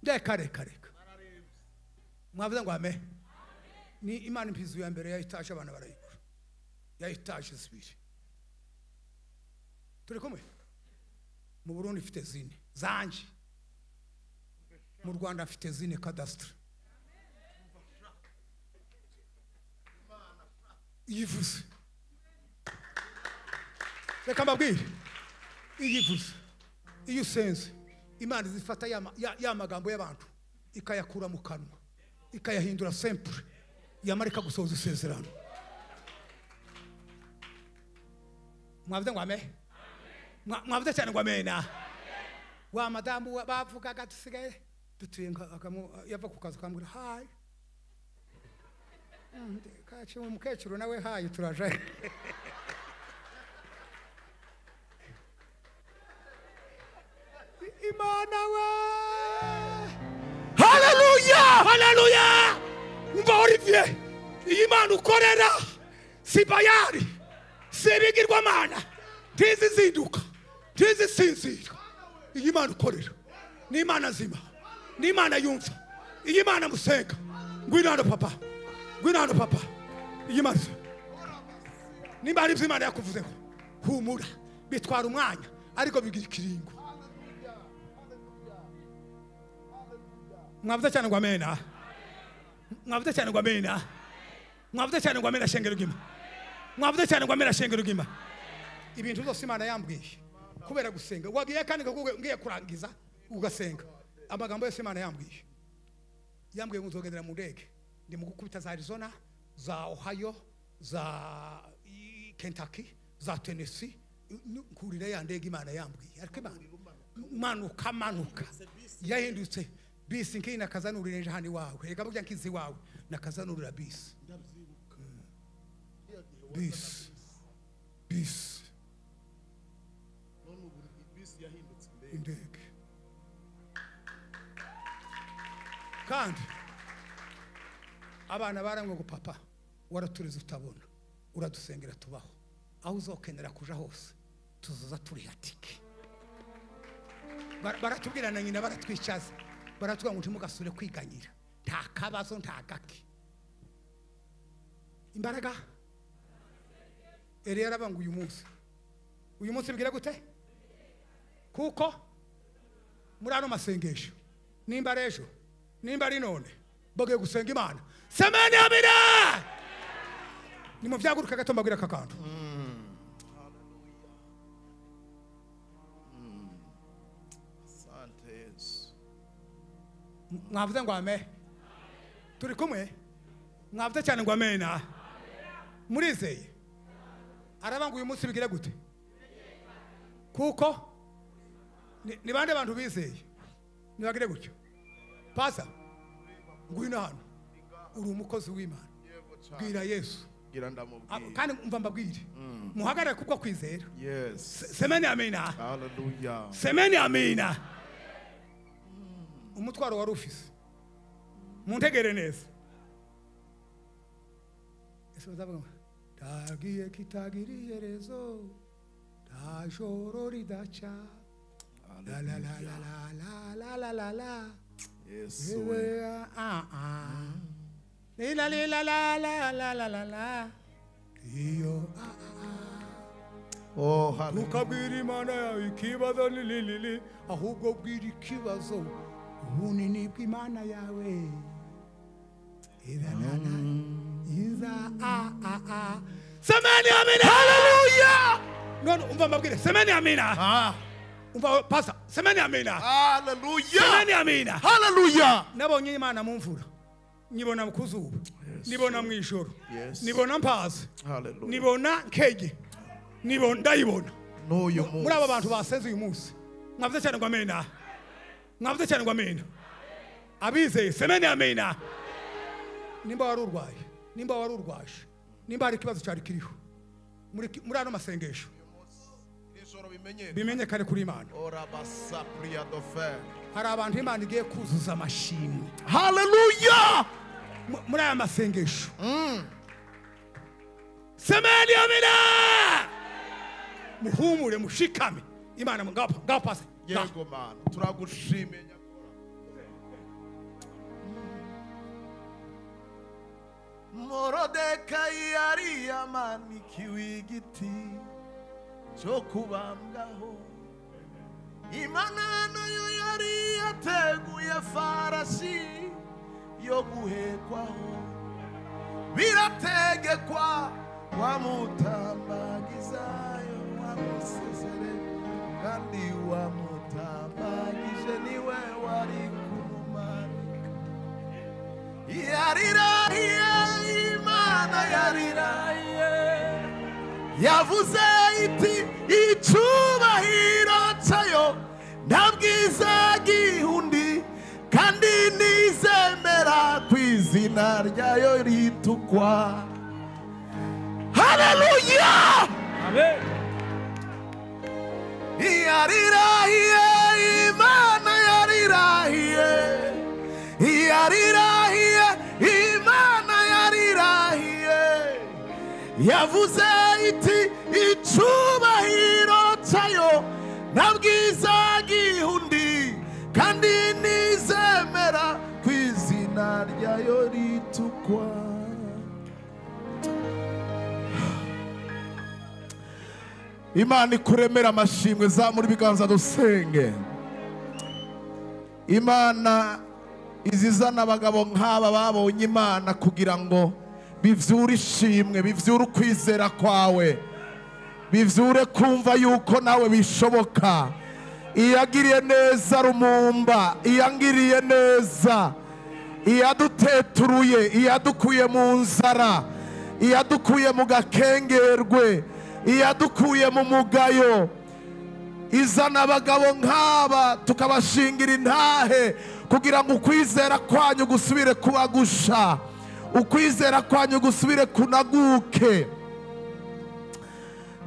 S1: reka reka reka. Mwavuze ngo amen. Ni Imana impizu ya mbere ya etaje abana barayigura. Ya etaje zibiri. Turi kumwe? Mu Burundi mfite zine zanje. Mu Rwanda mfite zine cadastre. Yivuze. Reka mbabwire. Iyivuze. Iyo usenze Imana izifata ya magambo y'abantu ikayakura mu kanwa ikayahindura simple yamarika gusohoza isezerano. Mwavuze ngo amen? Mwavuze cyane ngo amena. Wa madamu bavugaga dusigaye dutuye yava ku kazi kambwira hi. Kaci umukecuru nawe hi turaje. Imana we. Hallelujah! Hallelujah! Umva Olivier, iyi Imana ukorera si bayari, si ibigirwamana, ntizizinduka, ntizisinzira. Iyi Imana ukorera ni Imana nzima, ni Imana yumva. Iyi Imana musenga. Ngwino hano papa, ngwino hano papa. Iyi Imana nimba hari ibyo Imana yakuvuzeho, humura, bitwara umwanya ariko bigira ikiringo. Mwavuze cyane ngo amena. Mwavuze cyane ngo amena. Mwavuze cyane ngo amena shengero gima. Mwavuze cyane ngo amena shengero gima. Ibintu byose Imana yambwiye kubera gusenga. Wagiye kandi ngiye kurangiza ugasenga. Amagambo yose Imana yambwiye. Yambwiye ngo nzogendera mu ndege. Ndi mu gukubita za Arizona, za Ohio, za Kentucky, za Tennessee. Nkurira ya ndege Imana yambwiye. Ariko Imana manuka manuka. Yahindutse bisi nki nakazanurira ejo hani wawe. Reka burya nkizi wawe nakazanurira bisi. Bisi. Bisi. Indege. Kandi abana barangwa ngo papa waraturize utabona uradusengera tubaho aho uzokenera kuja hose tuzoza turi hatike. Baratubwira na nyina baratwicaza baratubwira ngo ntimugasure kwiganyira nta kabazo nta gake. Imbaraga Eliya arabanga uyu munsi bigira gute? Kuko muri ano masengesho nimba ari ejo nimba ari none bagiye gusenga Imana. Semeni amina. Nimuvyaguruka gato mbabwira kakantu.
S2: Asante Yesu.
S1: Mwavuze ngo amen. Turi kumwe? Mwavuze cyane ngo amena. Murizeye? Arabanga uyu munsi bigira gute? Kuko ni bande bantu bizeye nibagire gutyo. Pasa ngwino hano uri umukozi w'Imana. Bwira Yesu. Kandi umva mbabwire muhagarare kubwo kwizera.
S2: Yes.
S1: Semeni amina.
S2: Hallelujah.
S1: Semeni amina. Umutwaro wari ufise muntegere neza. Ese bazavuga tagiye kitagiriye rezo ta joro ridacha. La la la la la la la la la.
S2: Yesu.
S1: Ah ah. La la la la la la la la la. Iyo ah ah.
S2: Oh hallelujah.
S1: Ukabwira Imana yawe ikibazo ni li li li ahubwo bwira ikibazo ubunini bw'Imana yawe. Ira la la. Iza ah ah ah. Semeni amina.
S2: Hallelujah.
S1: None umva mbabwire semeni amina.
S2: Ah.
S1: Umva pasa semeni amina.
S2: Hallelujah.
S1: Semeni amina.
S2: Hallelujah.
S1: Nabonye Imana mu mvura. Nibona mu kuzuba. Nibona mu ijoro. Nibona mpaze.
S2: Hallelujah.
S1: Nibona nkege. Nibona ndayibona.
S2: N'uyu munsi.
S1: Muri aba bantu basenze uyu munsi. Mwavuze cyane ngo amena. Mwavuze cyane ngo amena. Abizeye semeni amina. Nimba wari urwaye, nimba wari urwaje, nimba hari ikibazo cyari kiriho. Muri ano masengesho bimenyekane kuri Imana. Hari abantu Imana igiye kuzuza amashimwe.
S2: Hallelujah.
S1: Muri aya masengesho. Semeni amina. Muhumure mushikame. Imana ngapa ngapase.
S2: Yego Mana turagushimiye nyakora. Morodekayi yari yamanikiwe igiti cyo kubambwaho. Imana nayo yari yateguye farasi yo guhekwaho. Birategekwa wamutambagizayo wamusezere, kandi wamutambagije niwe wari kumumanika. Yarirahiye, Imana yarirahiye, yavuze iti icubahiro cyayo nta bwiza gihundi, kandi nizemera ku izina ryayo ritukwa. Haleluya!
S4: Amen.
S2: Yarirahiye, Imana yarirahiye, yarirahiye, Imana yarirahiye, yavuze iti icubahiro cyayo nta bwiza gihundi, kandi nizemera ku izina ryayo ritukwa. Imana ikuremera amashimwe, zamura ibiganza dusenge. Imana izizana abagabo nk'aba babonye Imana kugira ngo bivyure ishimwe, bivyure ukwizera kwawe, bivyure kumva yuko nawe bishoboka. Iyagiriye neza Rumumba, iyangiriye neza, iyaduteturuye, iyadukuye mu nzara, iyadukuye mu gakengerwe, iyadukuye mu mugayo, izana abagabo nk'aba tukabashingira intahe kugira ngo ukwizera kwanyu gusubire kubagusha, ukwizera kwanyu gusubire kunaguke.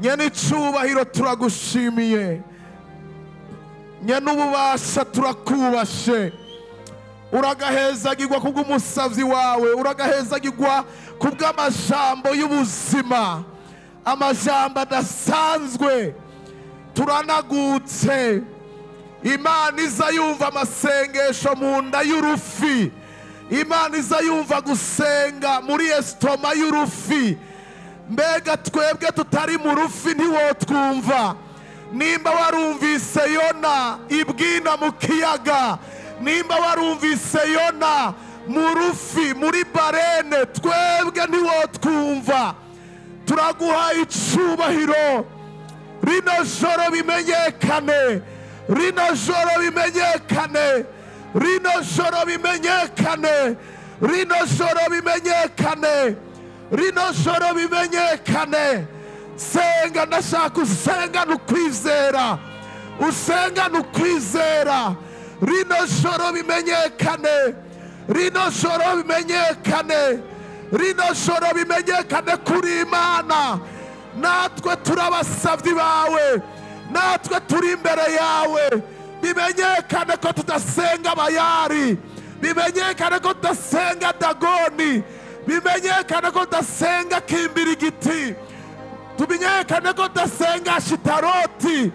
S2: Nyene icubahiro turagushimiye, nyene ububasha turakubashe. Uragahezagirwa kubw'umusavyi wawe, uragahezagirwa kubw'amajambo y'ubuzima, amajambo adasanzwe. Turanagutse. Imana iza yumva amasengesho mu nda y'urufi, Imana iza yumva gusenga muri estoma y'urufi. Mbega twebwe tutari mu rufi ntiwotwumva. Nimba warumvise Yona ibwina mu kiyaga, nimba warumvise Yona mu rufi muri barene, twebwe ntiwotwumva. Turaguha icubahiro. Rino joro bimenyekane, rino joro bimenyekane, rino joro bimenyekane, rino joro bimenyekane, rino joro bimenyekane. Senga, ndashaka usenga nukwizera, usenga nukwizera. Rino joro bimenyekane, rino joro bimenyekane, rino joro bimenyekane kuri Imana. Natwe turabasavyi bawe, natwe turi imbere yawe. Bimenyekane ko tudasenga Bayari, bimenyekane ko tudasenga Dagoni, bimenyekane ko tudasenga Kimbirigiti, tumenyekane ko tudasenga Shitaroti,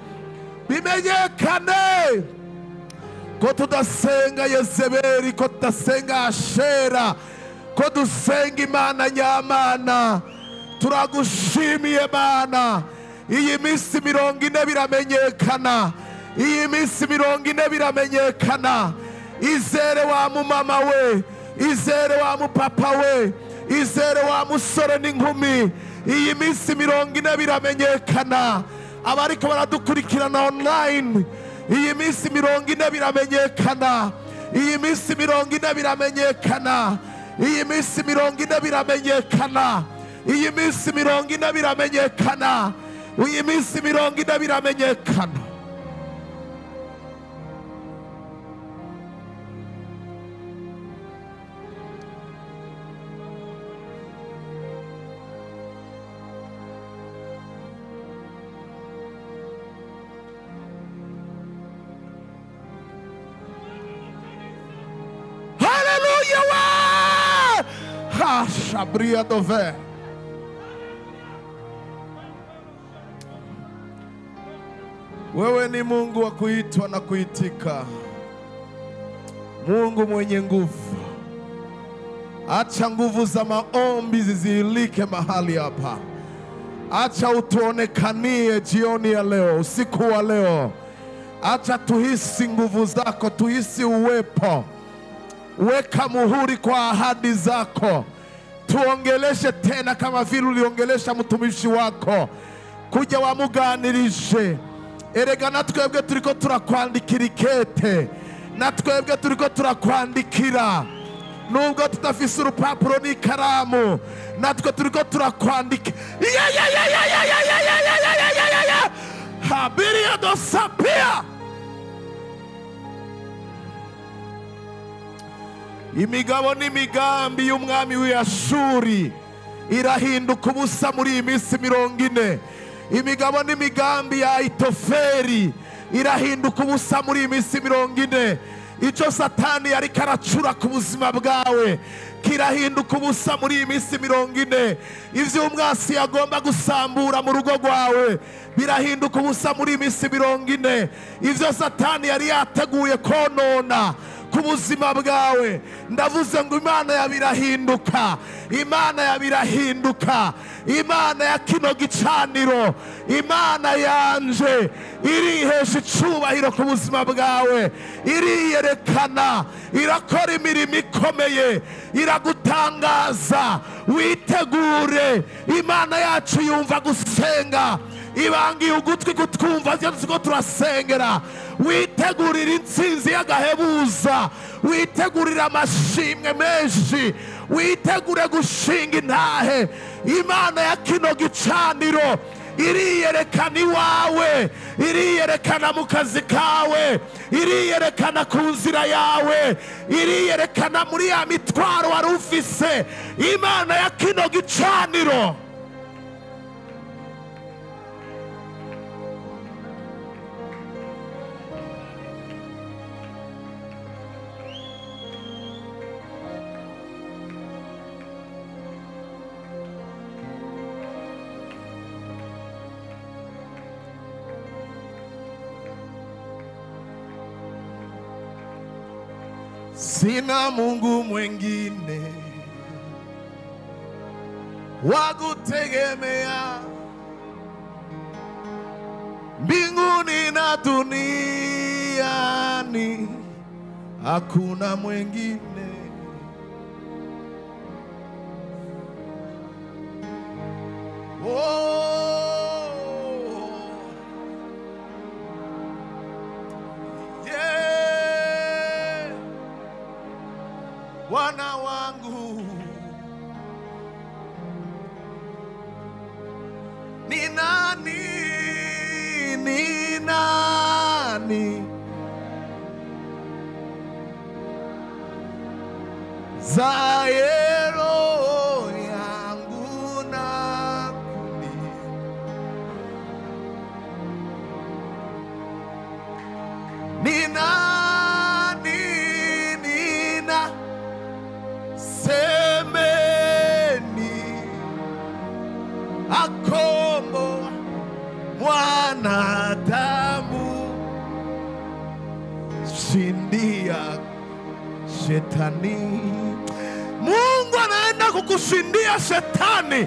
S2: bimenyekane ko tudasenga Yezebeli, ko tudasenga Ashera, ko dusenga Imana nyamana. Turagushimiye Mana. Iyi minsi 40 biramenyekana, iyi minsi 40 biramenyekana. Izere wa mumama we, izere wa mupapa we, izere wa musore n'inkumi. Iyi minsi 40 biramenyekana. Abariko baradukurikirana online, iyi minsi 40 biramenyekana, iyi minsi 40 biramenyekana, iyi minsi 40 biramenyekana, iyi minsi 40 biramenyekana, iyi minsi 40 biramenyekana. Haleluya! Hashabria dove. Wewe ni Mungu wa kuitwa na kuitika, Mungu mwenye nguvu. Acha nguvu za maombi zizilike mahali hapa. Acha utuonekanie jioni ya leo, usiku wa leo. Acha tuhisi nguvu zako, tuhisi uwepo. Weka muhuri kwa ahadi zako. Tuongeleshe tena kama vile uliongelesha mtumishi wako. Kuja wamuganirishe. Erega natwebwe turiko turakwandikira ikete. Natwebwe turiko turakwandikira. Nubwo tutafise urupapuro n'ikaramu, natwe turiko turakwandika. Ya. Habiria dosapia. Imigabo n'imigambi y'umwami w'Ashuri irahinduka ubusa muri iyi minsi 40. Imigabo n'imigambi ya Ahitofeli irahinduka ubusa muri iyi minsi 40. Icyo Satani yariko aracura ku buzima bwawe kirahinduka ubusa muri iyi minsi 40. Ivyo umwasi yagomba gusambura mu rugo rwawe birahinduka ubusa muri iyi minsi 40. Ivyo Satani yari yateguye konona ku buzima bwawe, ndavuze ngo Imana yabirahinduka. Imana yabirahinduka. Imana ya kino gicaniro, Imana yanje irihesha icubahiro ku buzima bwawe, iriyerekana, irakora imirimo ikomeye, iragutangaza. Witegure, Imana yacu yumva gusenga, ibangiye ugutwi kutwumva ko turasengera. Witegurira intsinzi y'agahebuza, witegurira amashimwe menshi, witegure gushinga intahe. Imana ya kino gicaniro iriyerekana iwawe, iriyerekana mu kazi kawe, iriyerekana ku nzira yawe, iriyerekana muri ya mitwaro wari ufise. Imana ya kino gicaniro. Sina Mungu mwingine wa kutegemea, mbinguni na duniani hakuna mwingine. Oh, yeah. Bwana wangu ni nani, ni nani zaero yangu na kuni ni nani, ni na semeni akombo mwanadamu shindia shetani. Mungu anaenda kukushindia shetani.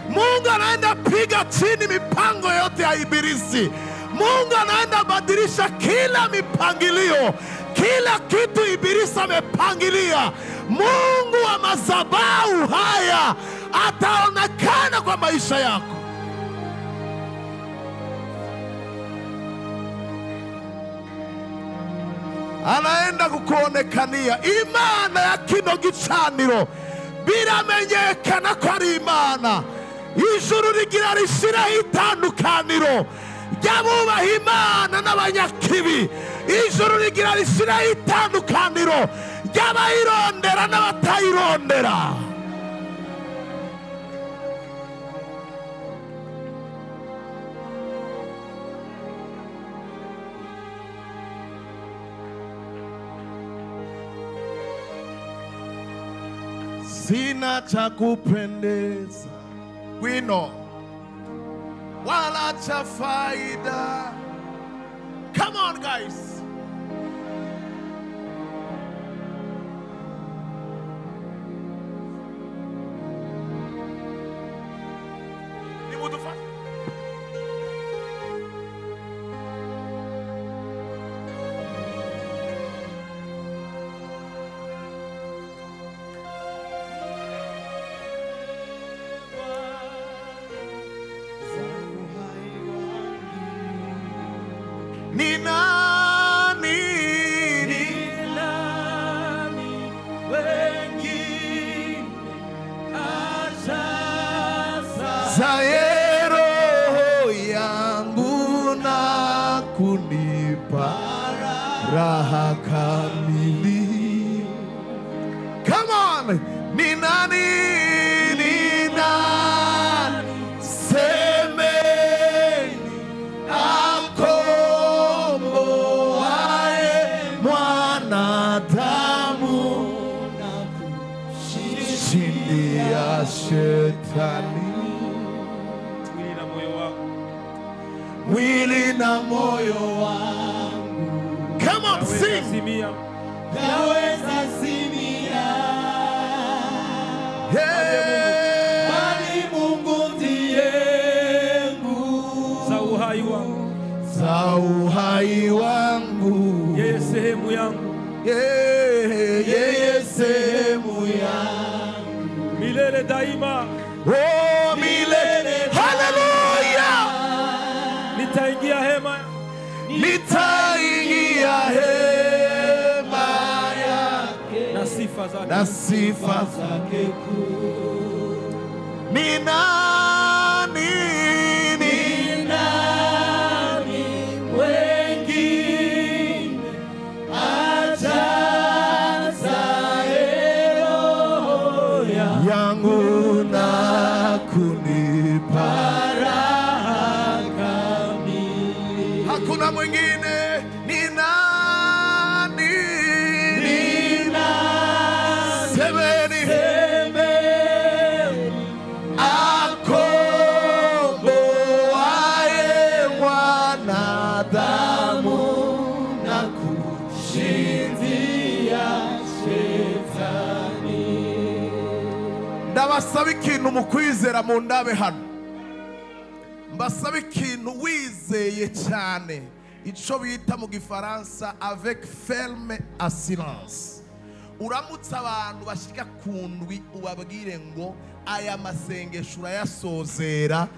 S2: Mungu anaenda piga chini mipango yote ya ibilisi. Mungu anaenda badilisha kila mipangilio, kila kitu ibilisi amepangilia. Mungu wa madhabahu haya ataonekana kwa maisha yako. Anaenda kukuonekania. Imana ya kino gicaniro biramenyekana ko ari Imana. Ijuru rigira rishiraho itandukaniro ry'abubaha Imana n'abanyakibi. Ijuru rigira rishiraho itandukaniro ry'abayirondera n'abatayirondera. Sina cha kupendeza wino wala cha faida. Come on guys. Ajazaye roho yangu na kunipa raha kamili. Come on! Ni nani, ni nani, semeni akomboaye mwanadamu na kushindia shetani.
S4: Mwili na moyo wangu,
S2: mwili na moyo wangu. Come on, sing.
S3: Yaweza zimia.
S2: Hey.
S3: Bali Mungu ndiye nguvu
S4: za uhai wangu,
S2: za uhai wangu.
S4: Yeye sehemu yangu,
S2: yeye sehemu yangu
S4: milele daima.
S2: Oh, milele. Hallelujah.
S4: Nitaingia hema,
S2: nitaingia hema yake
S4: na sifa zake,
S2: na sifa zake kuu. Ni nani, ni
S3: nani mwengine ajazaye roho
S2: yangu na kunipa
S3: raha kamili?
S2: Hakuna mwingine. Ni nani,
S3: ni nani,
S2: semeni,
S3: semeni
S2: akomboaye mwanadamu na
S3: kushindia shetani.
S2: Ndabasaba ikintu mu kwizera mu ndabe hano. Mbasaba ikintu wizeye cyane, ico bita mu gifaransa avec ferme assurance. Uramutse abantu bashika ku ndwi ubabwire ngo aya masengesho urayasozera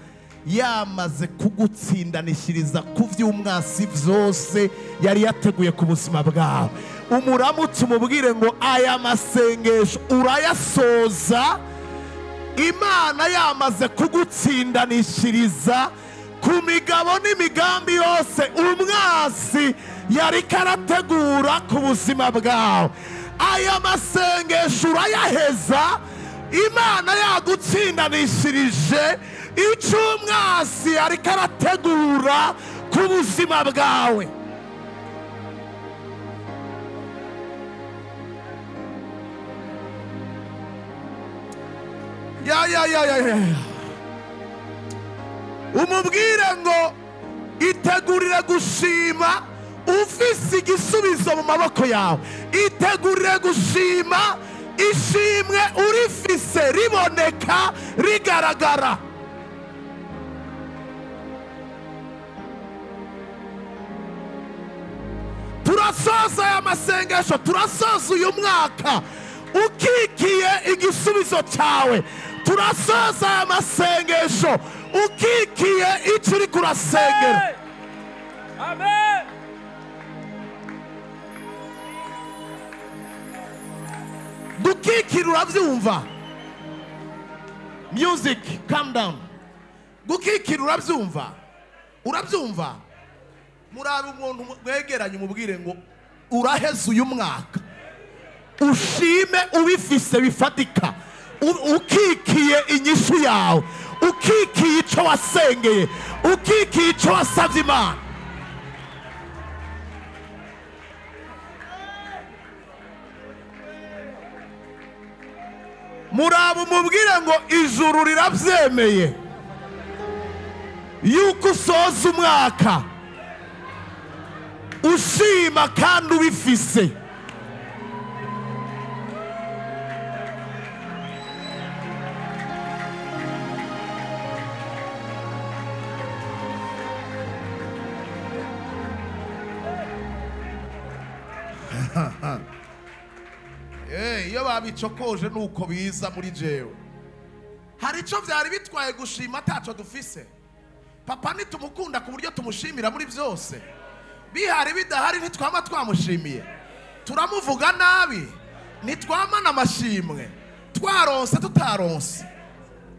S2: yamaze kugutsindanishiriza ku vy'umwasi vyose yari yateguye ku buzima bwawe. Umuramutse umubwire ngo aya masengesho urayasoza Imana yamaze kugutsindanishiriza ku migabo n'imigambi yose umwasi yari karategura ku buzima bwawe. Aya masengesho urayaheza Imana yagutsindanishirije icyo umwasi yari karategura ku buzima bwawe. Ya ya ya ya ya. Umubwire ngo itegurire gushima ufise igisubizo mu maboko yawe. Itegurire gushima, ishimwe urifise riboneka rigaragara. Turasoza aya masengesho, turasoza uyu mwaka ukikiye igisubizo cyawe. Turasoza aya masengesho ukikiye icyo uri kurasengera.
S4: Amen.
S2: Gukikira urabyumva. Music, calm down. Gukikira urabyumva. Urabyumva. Murabe umuntu mwegeranye umubwire ngo uraheze uyu mwaka ushime ubifise bifatika, ukikiye inyishu yawe, ukikiye icyo wasengeye, ukikiye icyo wasabye Imana. Murabe umubwire ngo ijuru rirabyemeye yuko usoza umwaka ushima kandi ubifise. Iyo babicokoje nuko biza muri jewe. Hari ico vyari bitwaye gushima ataco dufise. Papa nitumukunda ku buryo tumushimira muri byose. Bihari bidahari ntitwama twamushimiye. Turamuvuga nabi, ntitwamana amashimwe. Twaronse tutaronse.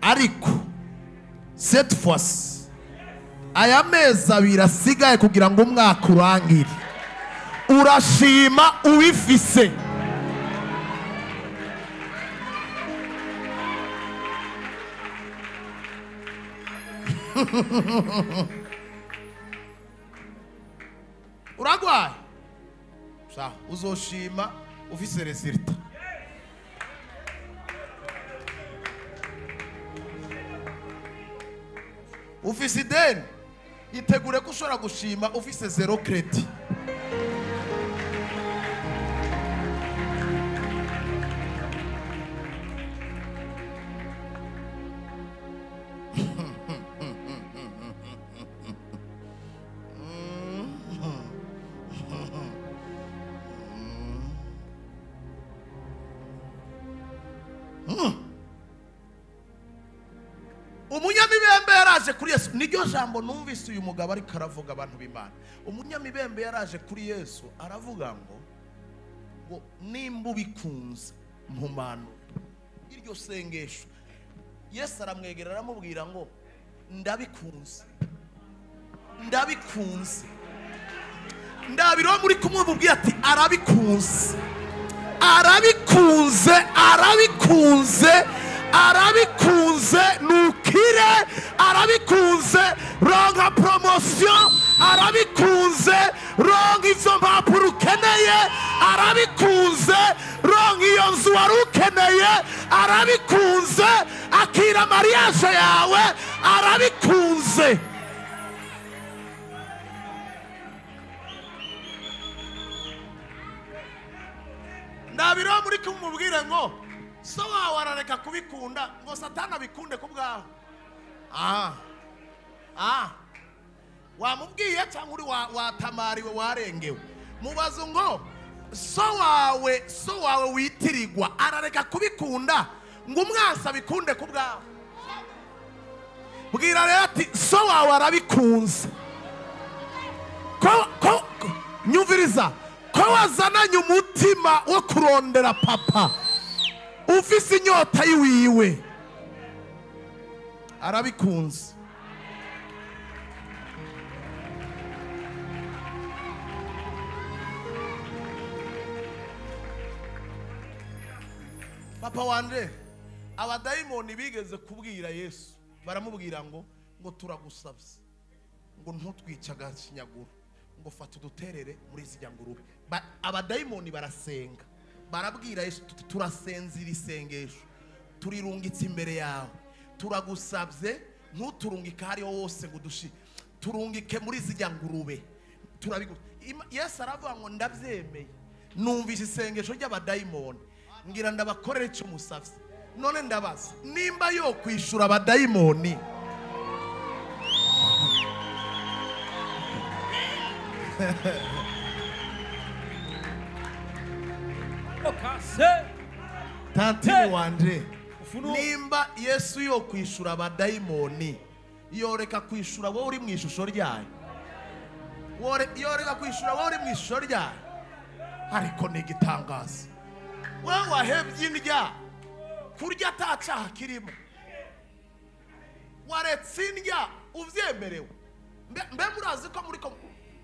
S2: Ariko Cette fois aya mezi abiri asigaye kugira ngo umwaka urangire, urashima ubifise. Uragwaye sawa, uzoshima ufise resultat. Ufise ideni, itegure ko ushobora gushima ufise zero credit. Umunyamibembe yaraje kuri Yesu. Niryo jambo numvise uyu mugabo ariko aravuga abantu b'Imana. Umunyamibembe yaraje kuri Yesu aravuga ngo nimba ubikunze mpumano. Iryo sengesho Yesu aramwegera aramubwira ngo ndabikunze, ndabikunze. Ndabiro muri kumwe mubwira ati arabikunze, arabikunze, arabikunze, arabikunze nukire, arabikunze ronka promotion, arabikunze ronka izo mpapuro ukeneye, arabikunze ronka iyo nzu wari ukeneye, arabikunze akira mariage yawe, arabikunze. Ndabiro muri kumubwira ngo so wawe arareka kubikunda ngo Satani abikunde ku bwawe. Wamubwiye cyangwa uri watamariwe warengewe? Mubazo ngo so wawe witirirwa arareka kubikunda ngo umwansi abikunde ku bwawe. Bwira rero ati so wawe arabikunze. Ko nyumviriza ko wazananye umutima wo kurondera papa ufise inyota yiwiwe, arabikunze. Papa wanje, abadayimoni bigeze kubwira Yesu, baramubwira ngo turagusabye ngo ntutwice agashinyaguro, ngo fata uduterere muri zijya ngurube. Abadayimoni barasenga, barabwira Yesu turasenze isengesho, turirungitse imbere yawe, turagusabye ntuturungike hariho hose ngo dushi, turungike muri zijya ngurube. Yesu aravuga ngo ndabyemeye, numvise isengesho ry'abadayimoni, ngira ndabakorere icyo musabye. None ndabaza nimba yo kwishura abadayimoni, tantine wanje, nimba Yesu yo kwishura abadayimoni, yoreka kwishura wowe uri mu ishusho ryayo, yoreka kwishura wowe uri mu ishusho ryayo. Ariko ni igitangaza, wowe wahebye indya kurya atacaha kirimo, waretse indya uvyemerewe. Mbe murazi ko muri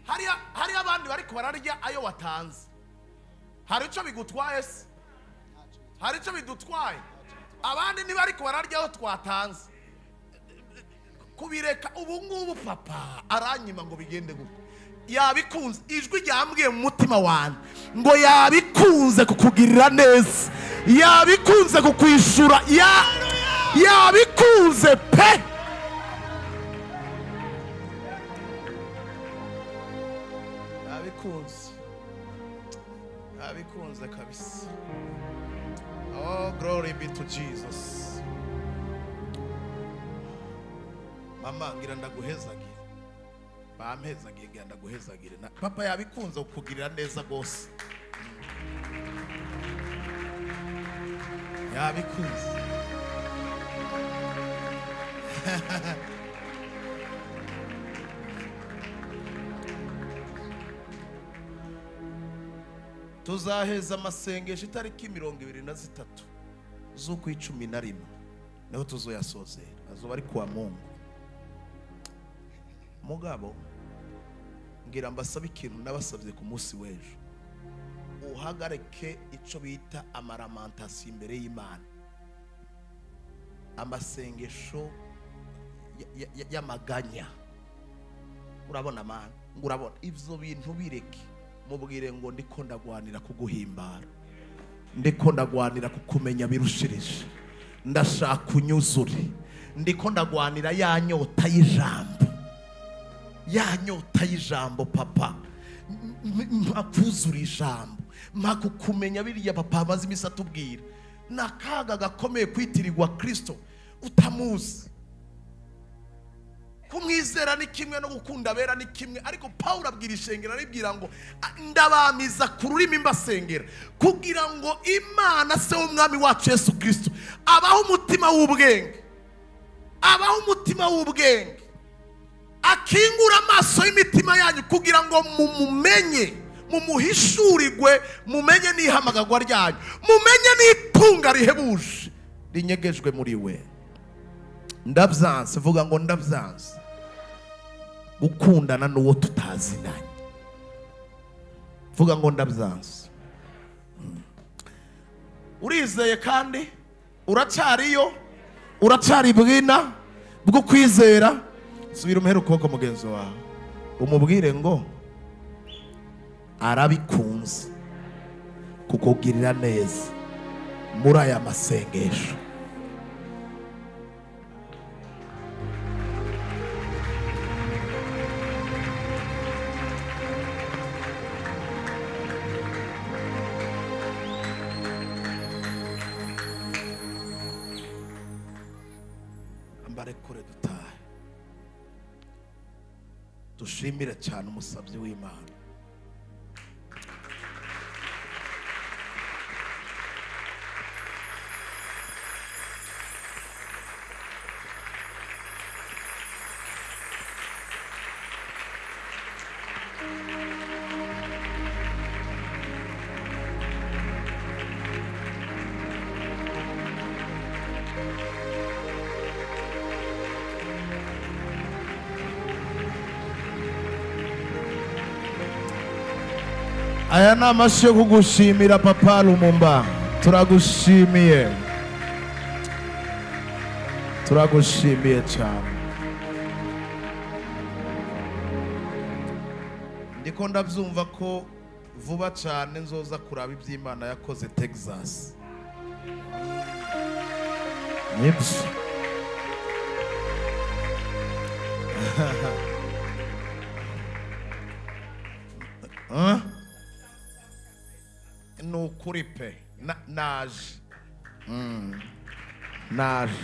S2: hari abandi bariko bararya ayo watanze. Hari ico bigutwaye se? Hari ico bidutwaye? Abandi ntibariko bararya aho twatanze. Kubireka ubu ngubu papa aranyima ngo bigende gute? Yabikunze. Ijwi ryambwiye mu mutima wanjye ngo yabikunze kukugirira neza, yabikunze kukwishura, yabikunze pe. Yabikunze, yabikunze kabisa. Oh, glory be to Jesus. Mama ngira ndaguhezagire, bampezagiye ngira ndaguhezagire. Papa yabikunze kukugirira neza gose, yabikunze. Tuzaheza amasengesho itariki 23 z'ukwa 11, niho tuzoyasozera, azoba ari kuwa Mungu. Mugabo ngira mbasabe ikintu nabasabye ku munsi w'ejo, uhagarike ico bita amaramantasiyo imbere y'Imana, amasengesho y'amaganya. Urabona mana, urabona ivyo bintu bireke. Mubwire ngo ndiko ndagwanira kuguhimbara, ndiko ndagwanira kukumenya birushirije, ndashaka unyuzure, ndiko ndagwanira ya nyota y'ijambo, ya nyota y'ijambo papa, mpakuzura ijambo, mpakukumenya biriya papa amaze imisi atubwira. Nakaga gakomeye kwitirirwa Kristo utamuzi. Kumwizera ni kimwe no gukunda abera ni kimwe, ariko Paulo abwira ishengero aribwira ngo ndabamiza ku rurimi mbasengera kugira ngo Imana se w'umwami wacu Yesu Kristo abaho umutima w'ubwenge, abaho umutima w'ubwenge, akingura amaso y'imitima yanyu kugira ngo mumumenye, mumuhishurirwe, mumenye n'ihamagagwa ryanyu, mumenye n'itunga rihebuje rinyegejwe muri we. Ndabyanze, vuga ngo ndabyanze gukundana n'uwo tutazinanye. Vuga ngo ndabyanze. Urizeye kandi uracyariyo, uracyari bwina bwo kwizera. Subira umuhere ukuboko mugenzi wawe, umubwire ngo arabikunze kukugirira neza muri aya masengesho. Ambarekure dutahe, dushimire cyane umusabyi w'Imana. Aya ni amashyi yo kugushimira papa Lumumba, turagushimiye, turagushimiye cyane. Ndiko ndabyumva ko vuba cyane nzoza kuraba iby'Imana yakoze Texas. Nibyo. Nukuri pe, naje naje.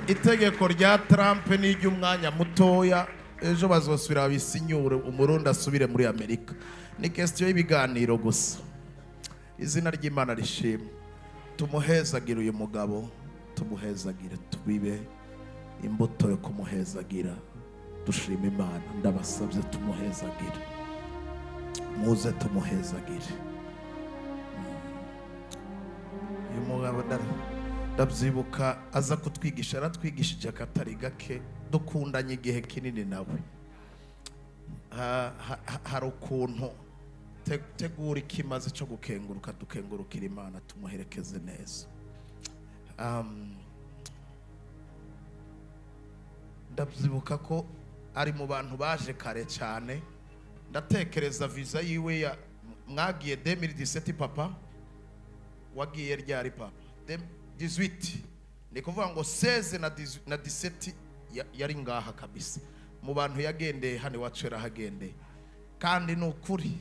S2: Itegeko rya Trump ni iry'umwanya mutoya, ejo bazosubira bisinyure umurundi asubire muri Amerika. Ni question y'ibiganiro gusa. Izina ry'Imana rishimwe. Tumuhezagire uyu mugabo, tumuhezagire, tubibe imbuto yo kumuhezagira. Dushima Imana, ndabasabye tumuhezagire, muze tumuhezagire. Uyu mugabo ndabyibuka aza kutwigisha, aratwigishije akatari gake, dukundanye igihe kinini nawe. Hari ukuntu tegura ikimaze cyo gukenguruka, dukengurukira Imana, tumuherekeze neza. Ndabyibuka ko ari mu bantu baje kare cyane. Ndatekereza visa yiwe ya mwagiye 2017 papa, wagiye ryari papa? 18, ni kuvuga ngo 16 na 17 yari ngaha kabisa. Mu bantu yagendeye hano iwacu yarahagendeye, kandi ni ukuri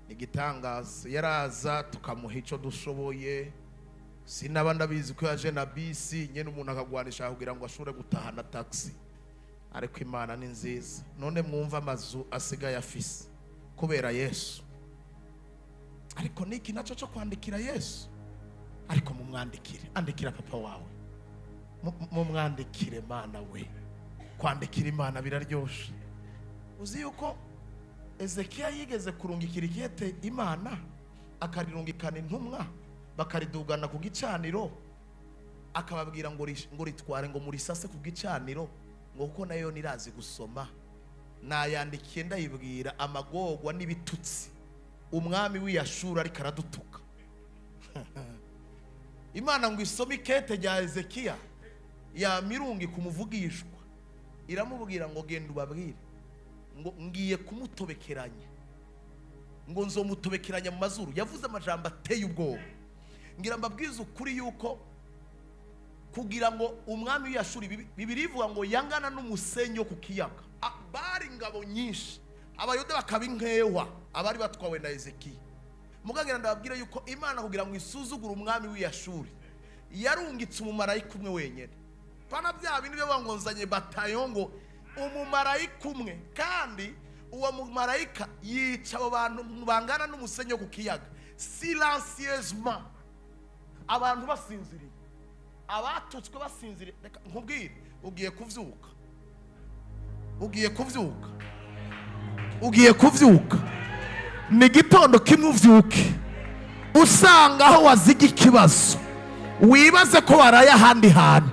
S2: ni igitangaza. Yaraza tukamuha icyo dushoboye. Sinaba ndabizi ko yaje na bisi nyene, umuntu akagwanisha kugira ngo ashobore gutaha na taxi. Ariko Imana ni nziza. None mwumva amazu asigaye afise kubera Yesu. Ariko niki naco cyo kwandikira Yesu? Ariko mumwandikire, andikira papa wawe, mumwandikire Mana we. Kwandikira Imana biraryoshe. Uzi yuko Ezekiya yigeze kurungikira ikete Imana, akarirungikana intumwa bakaridugana ku gicaniro, akababwira ngo ritware ngo murisase ku gicaniro. Ngo kuko nayo nirazi gusoma, nayandikiye ndayibwira amagorwa n'ibitutsi umwami w'Iyashuru ariko aradutuka. Imana ngo isome ikete rya Hezekiya ya mirungi kumuvugishwa, iramubwira ngo genda ubabwire ngo ngiye kumutobekeranya, ngo nzomutobekeranya mu mazuru. Yavuze amajambo ateye ubwoba. Ngira mbabwize ukuri yuko kugira ngo umwami w'Iyashuri, Bibiliya ivuga ngo yangana n'umusenyi wo ku kiyaga. Bari ingabo nyinshi, Abayuda bakaba inkewa, abari batwawe na Hezekiya. Mugangira ndababwira yuko Imana kugira ngo isuzugure umwami w'Iyashuri yarungitse umumarayika umwe wenyine. Pana bya bindi byo ngo nzanye batayo, ngo umumarayika umwe, kandi uwo mumarayika yica abo bantu bangana n'umusenyi wo ku kiyaga silencieusement, abantu basinziriye, abatutswe basinziriye. Reka nkubwire, ugiye kuvyuka, ugiye kuvyuka, ugiye kuvyuka ni gitondo kimwe uvyuke usanga aho waziga ikibazo, wibaze ko waraye ahandi hantu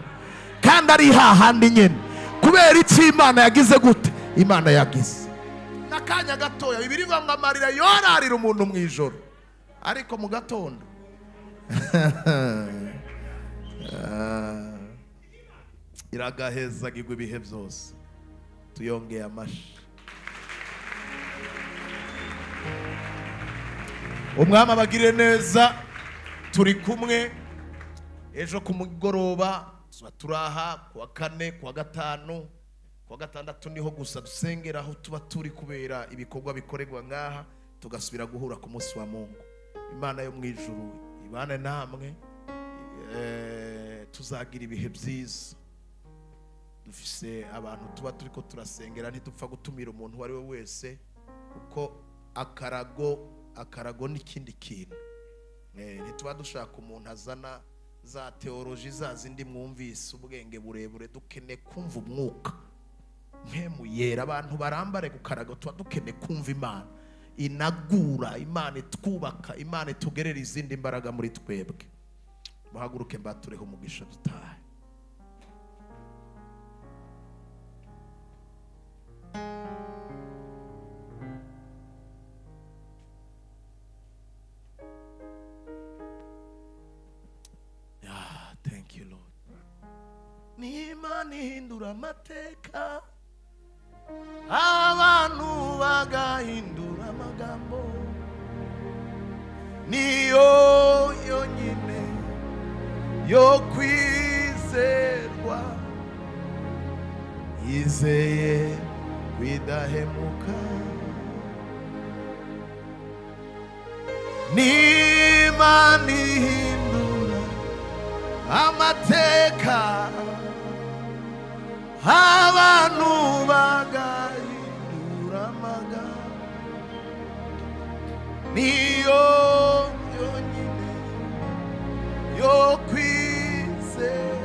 S2: kandi ari hahandi nyene. Kubera iki? Imana yagize gute? Imana yagize n'akanya gatoya. Bibiliya ivuga ngo amarira yorarira umuntu mu ijoro, ariko mu gatondo iragaheza igwa ibihe byose. Tuyongeye amashi. Umwami abagirire neza. Turi kumwe ejo ku mugoroba, tuba turaha kuwa kane, kuwa gatanu, kuwa gatandatu niho gusa dusengera aho tuba turi kubera ibikorwa bikorerwa ngaha, tugasubira guhura ku munsi wa Mungu. Imana yo mu ijuru ibane namwe. Tuzagira ibihe byiza. Dufise abantu tuba turiko turasengera, ntitupfa gutumira umuntu uwo ari we wese, kuko akarago n'ikindi kintu. Ntituba dushaka umuntu azana za teoloji za zindi mwumvise ubwenge burebure, dukene kumva umwuka mpemu yera. Abantu barambare ku karago, tuba dukene kumva Imana inagura, Imana itwubaka, Imana itugerera izindi mbaraga muri twebwe. Muhaguruke mbatureho umugisha dutahe. Thank you Lord. Ni Imana ihindura amateka, abantu bagahindura amagambo, niyo yonyine yo kwizerwa, yizeye kwidahemuka. Ni Imana ihindura amateka, abantu bagahindura amagambo, niyo yonyine yo kwizerwa,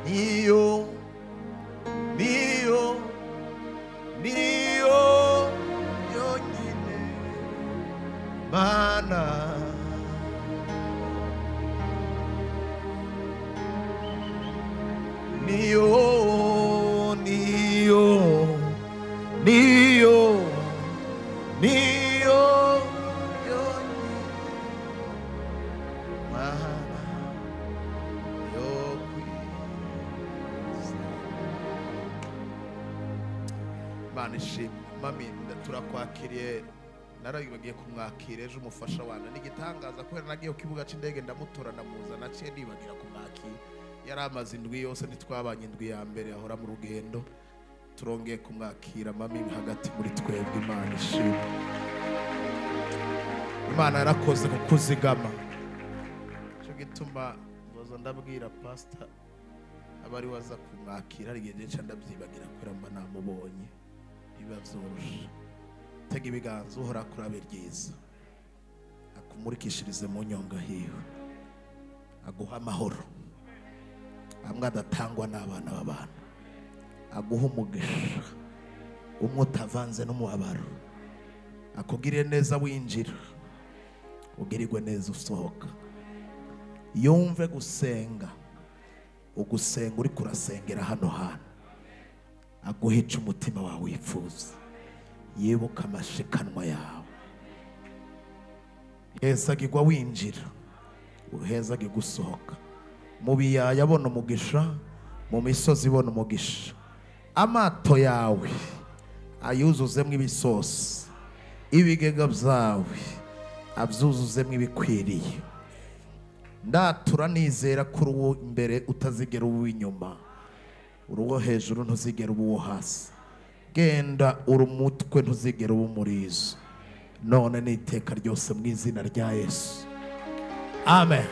S2: niyo niyo niyo yonyine Mana, niyo niyo niyo niyo yonyine Mana yo kwizerwa. Imana ishimwe. Mami, turakwakiriye. Naragiye kumwakira ejo umufasha wana n'igitangaza, kubera nagiye ku kibuga c'indege ndamutora ndamuzana, naciye nibagira kumwakira. Yari amaze indwi yose, ntitwabanye indwi ya mbere, ahora mu rugendo. Turongeye kumwakira mami hagati muri twebwe. Imana ishimwe. Imana yarakoze kukuzigama. Cyo gituma nzoza ndabwira pastor abari waza kumwakira, hari igihe nca ndabyibagira kubera mba namubonye, biba vyoroshe. Tega ibiganza, uhora kurabe ryiza, akumurikishirize mu nyonga hiwe, aguha amahoro amwe adatangwa n'abana b'abantu, aguha umugisha umwe utavanze n'umubabaro, akugirire neza winjira, Ugirirwe neza usohoka. Yumve gusenga, ugusenga uri kurasengera hano hantu, aguhica umutima wawe wifuza, yibuka amashikanwa yawe. Hezagirwa winjira, uhezagirwa usohoka. Mu biyaya bona umugisha, mu misozi bona umugisha. Amato yawe ayuzuzemo ibisosi, ibigega byawe abyuzuzemo ibikwiriye. Ndatura nizera kuri uwo imbere utazigera uba inyuma, uruwo hejuru ntuzigera uba uwo hasi. Genda uri umutwe ntuzigera uba umurizo, none n'iteka ryose mu izina rya Yesu, amen.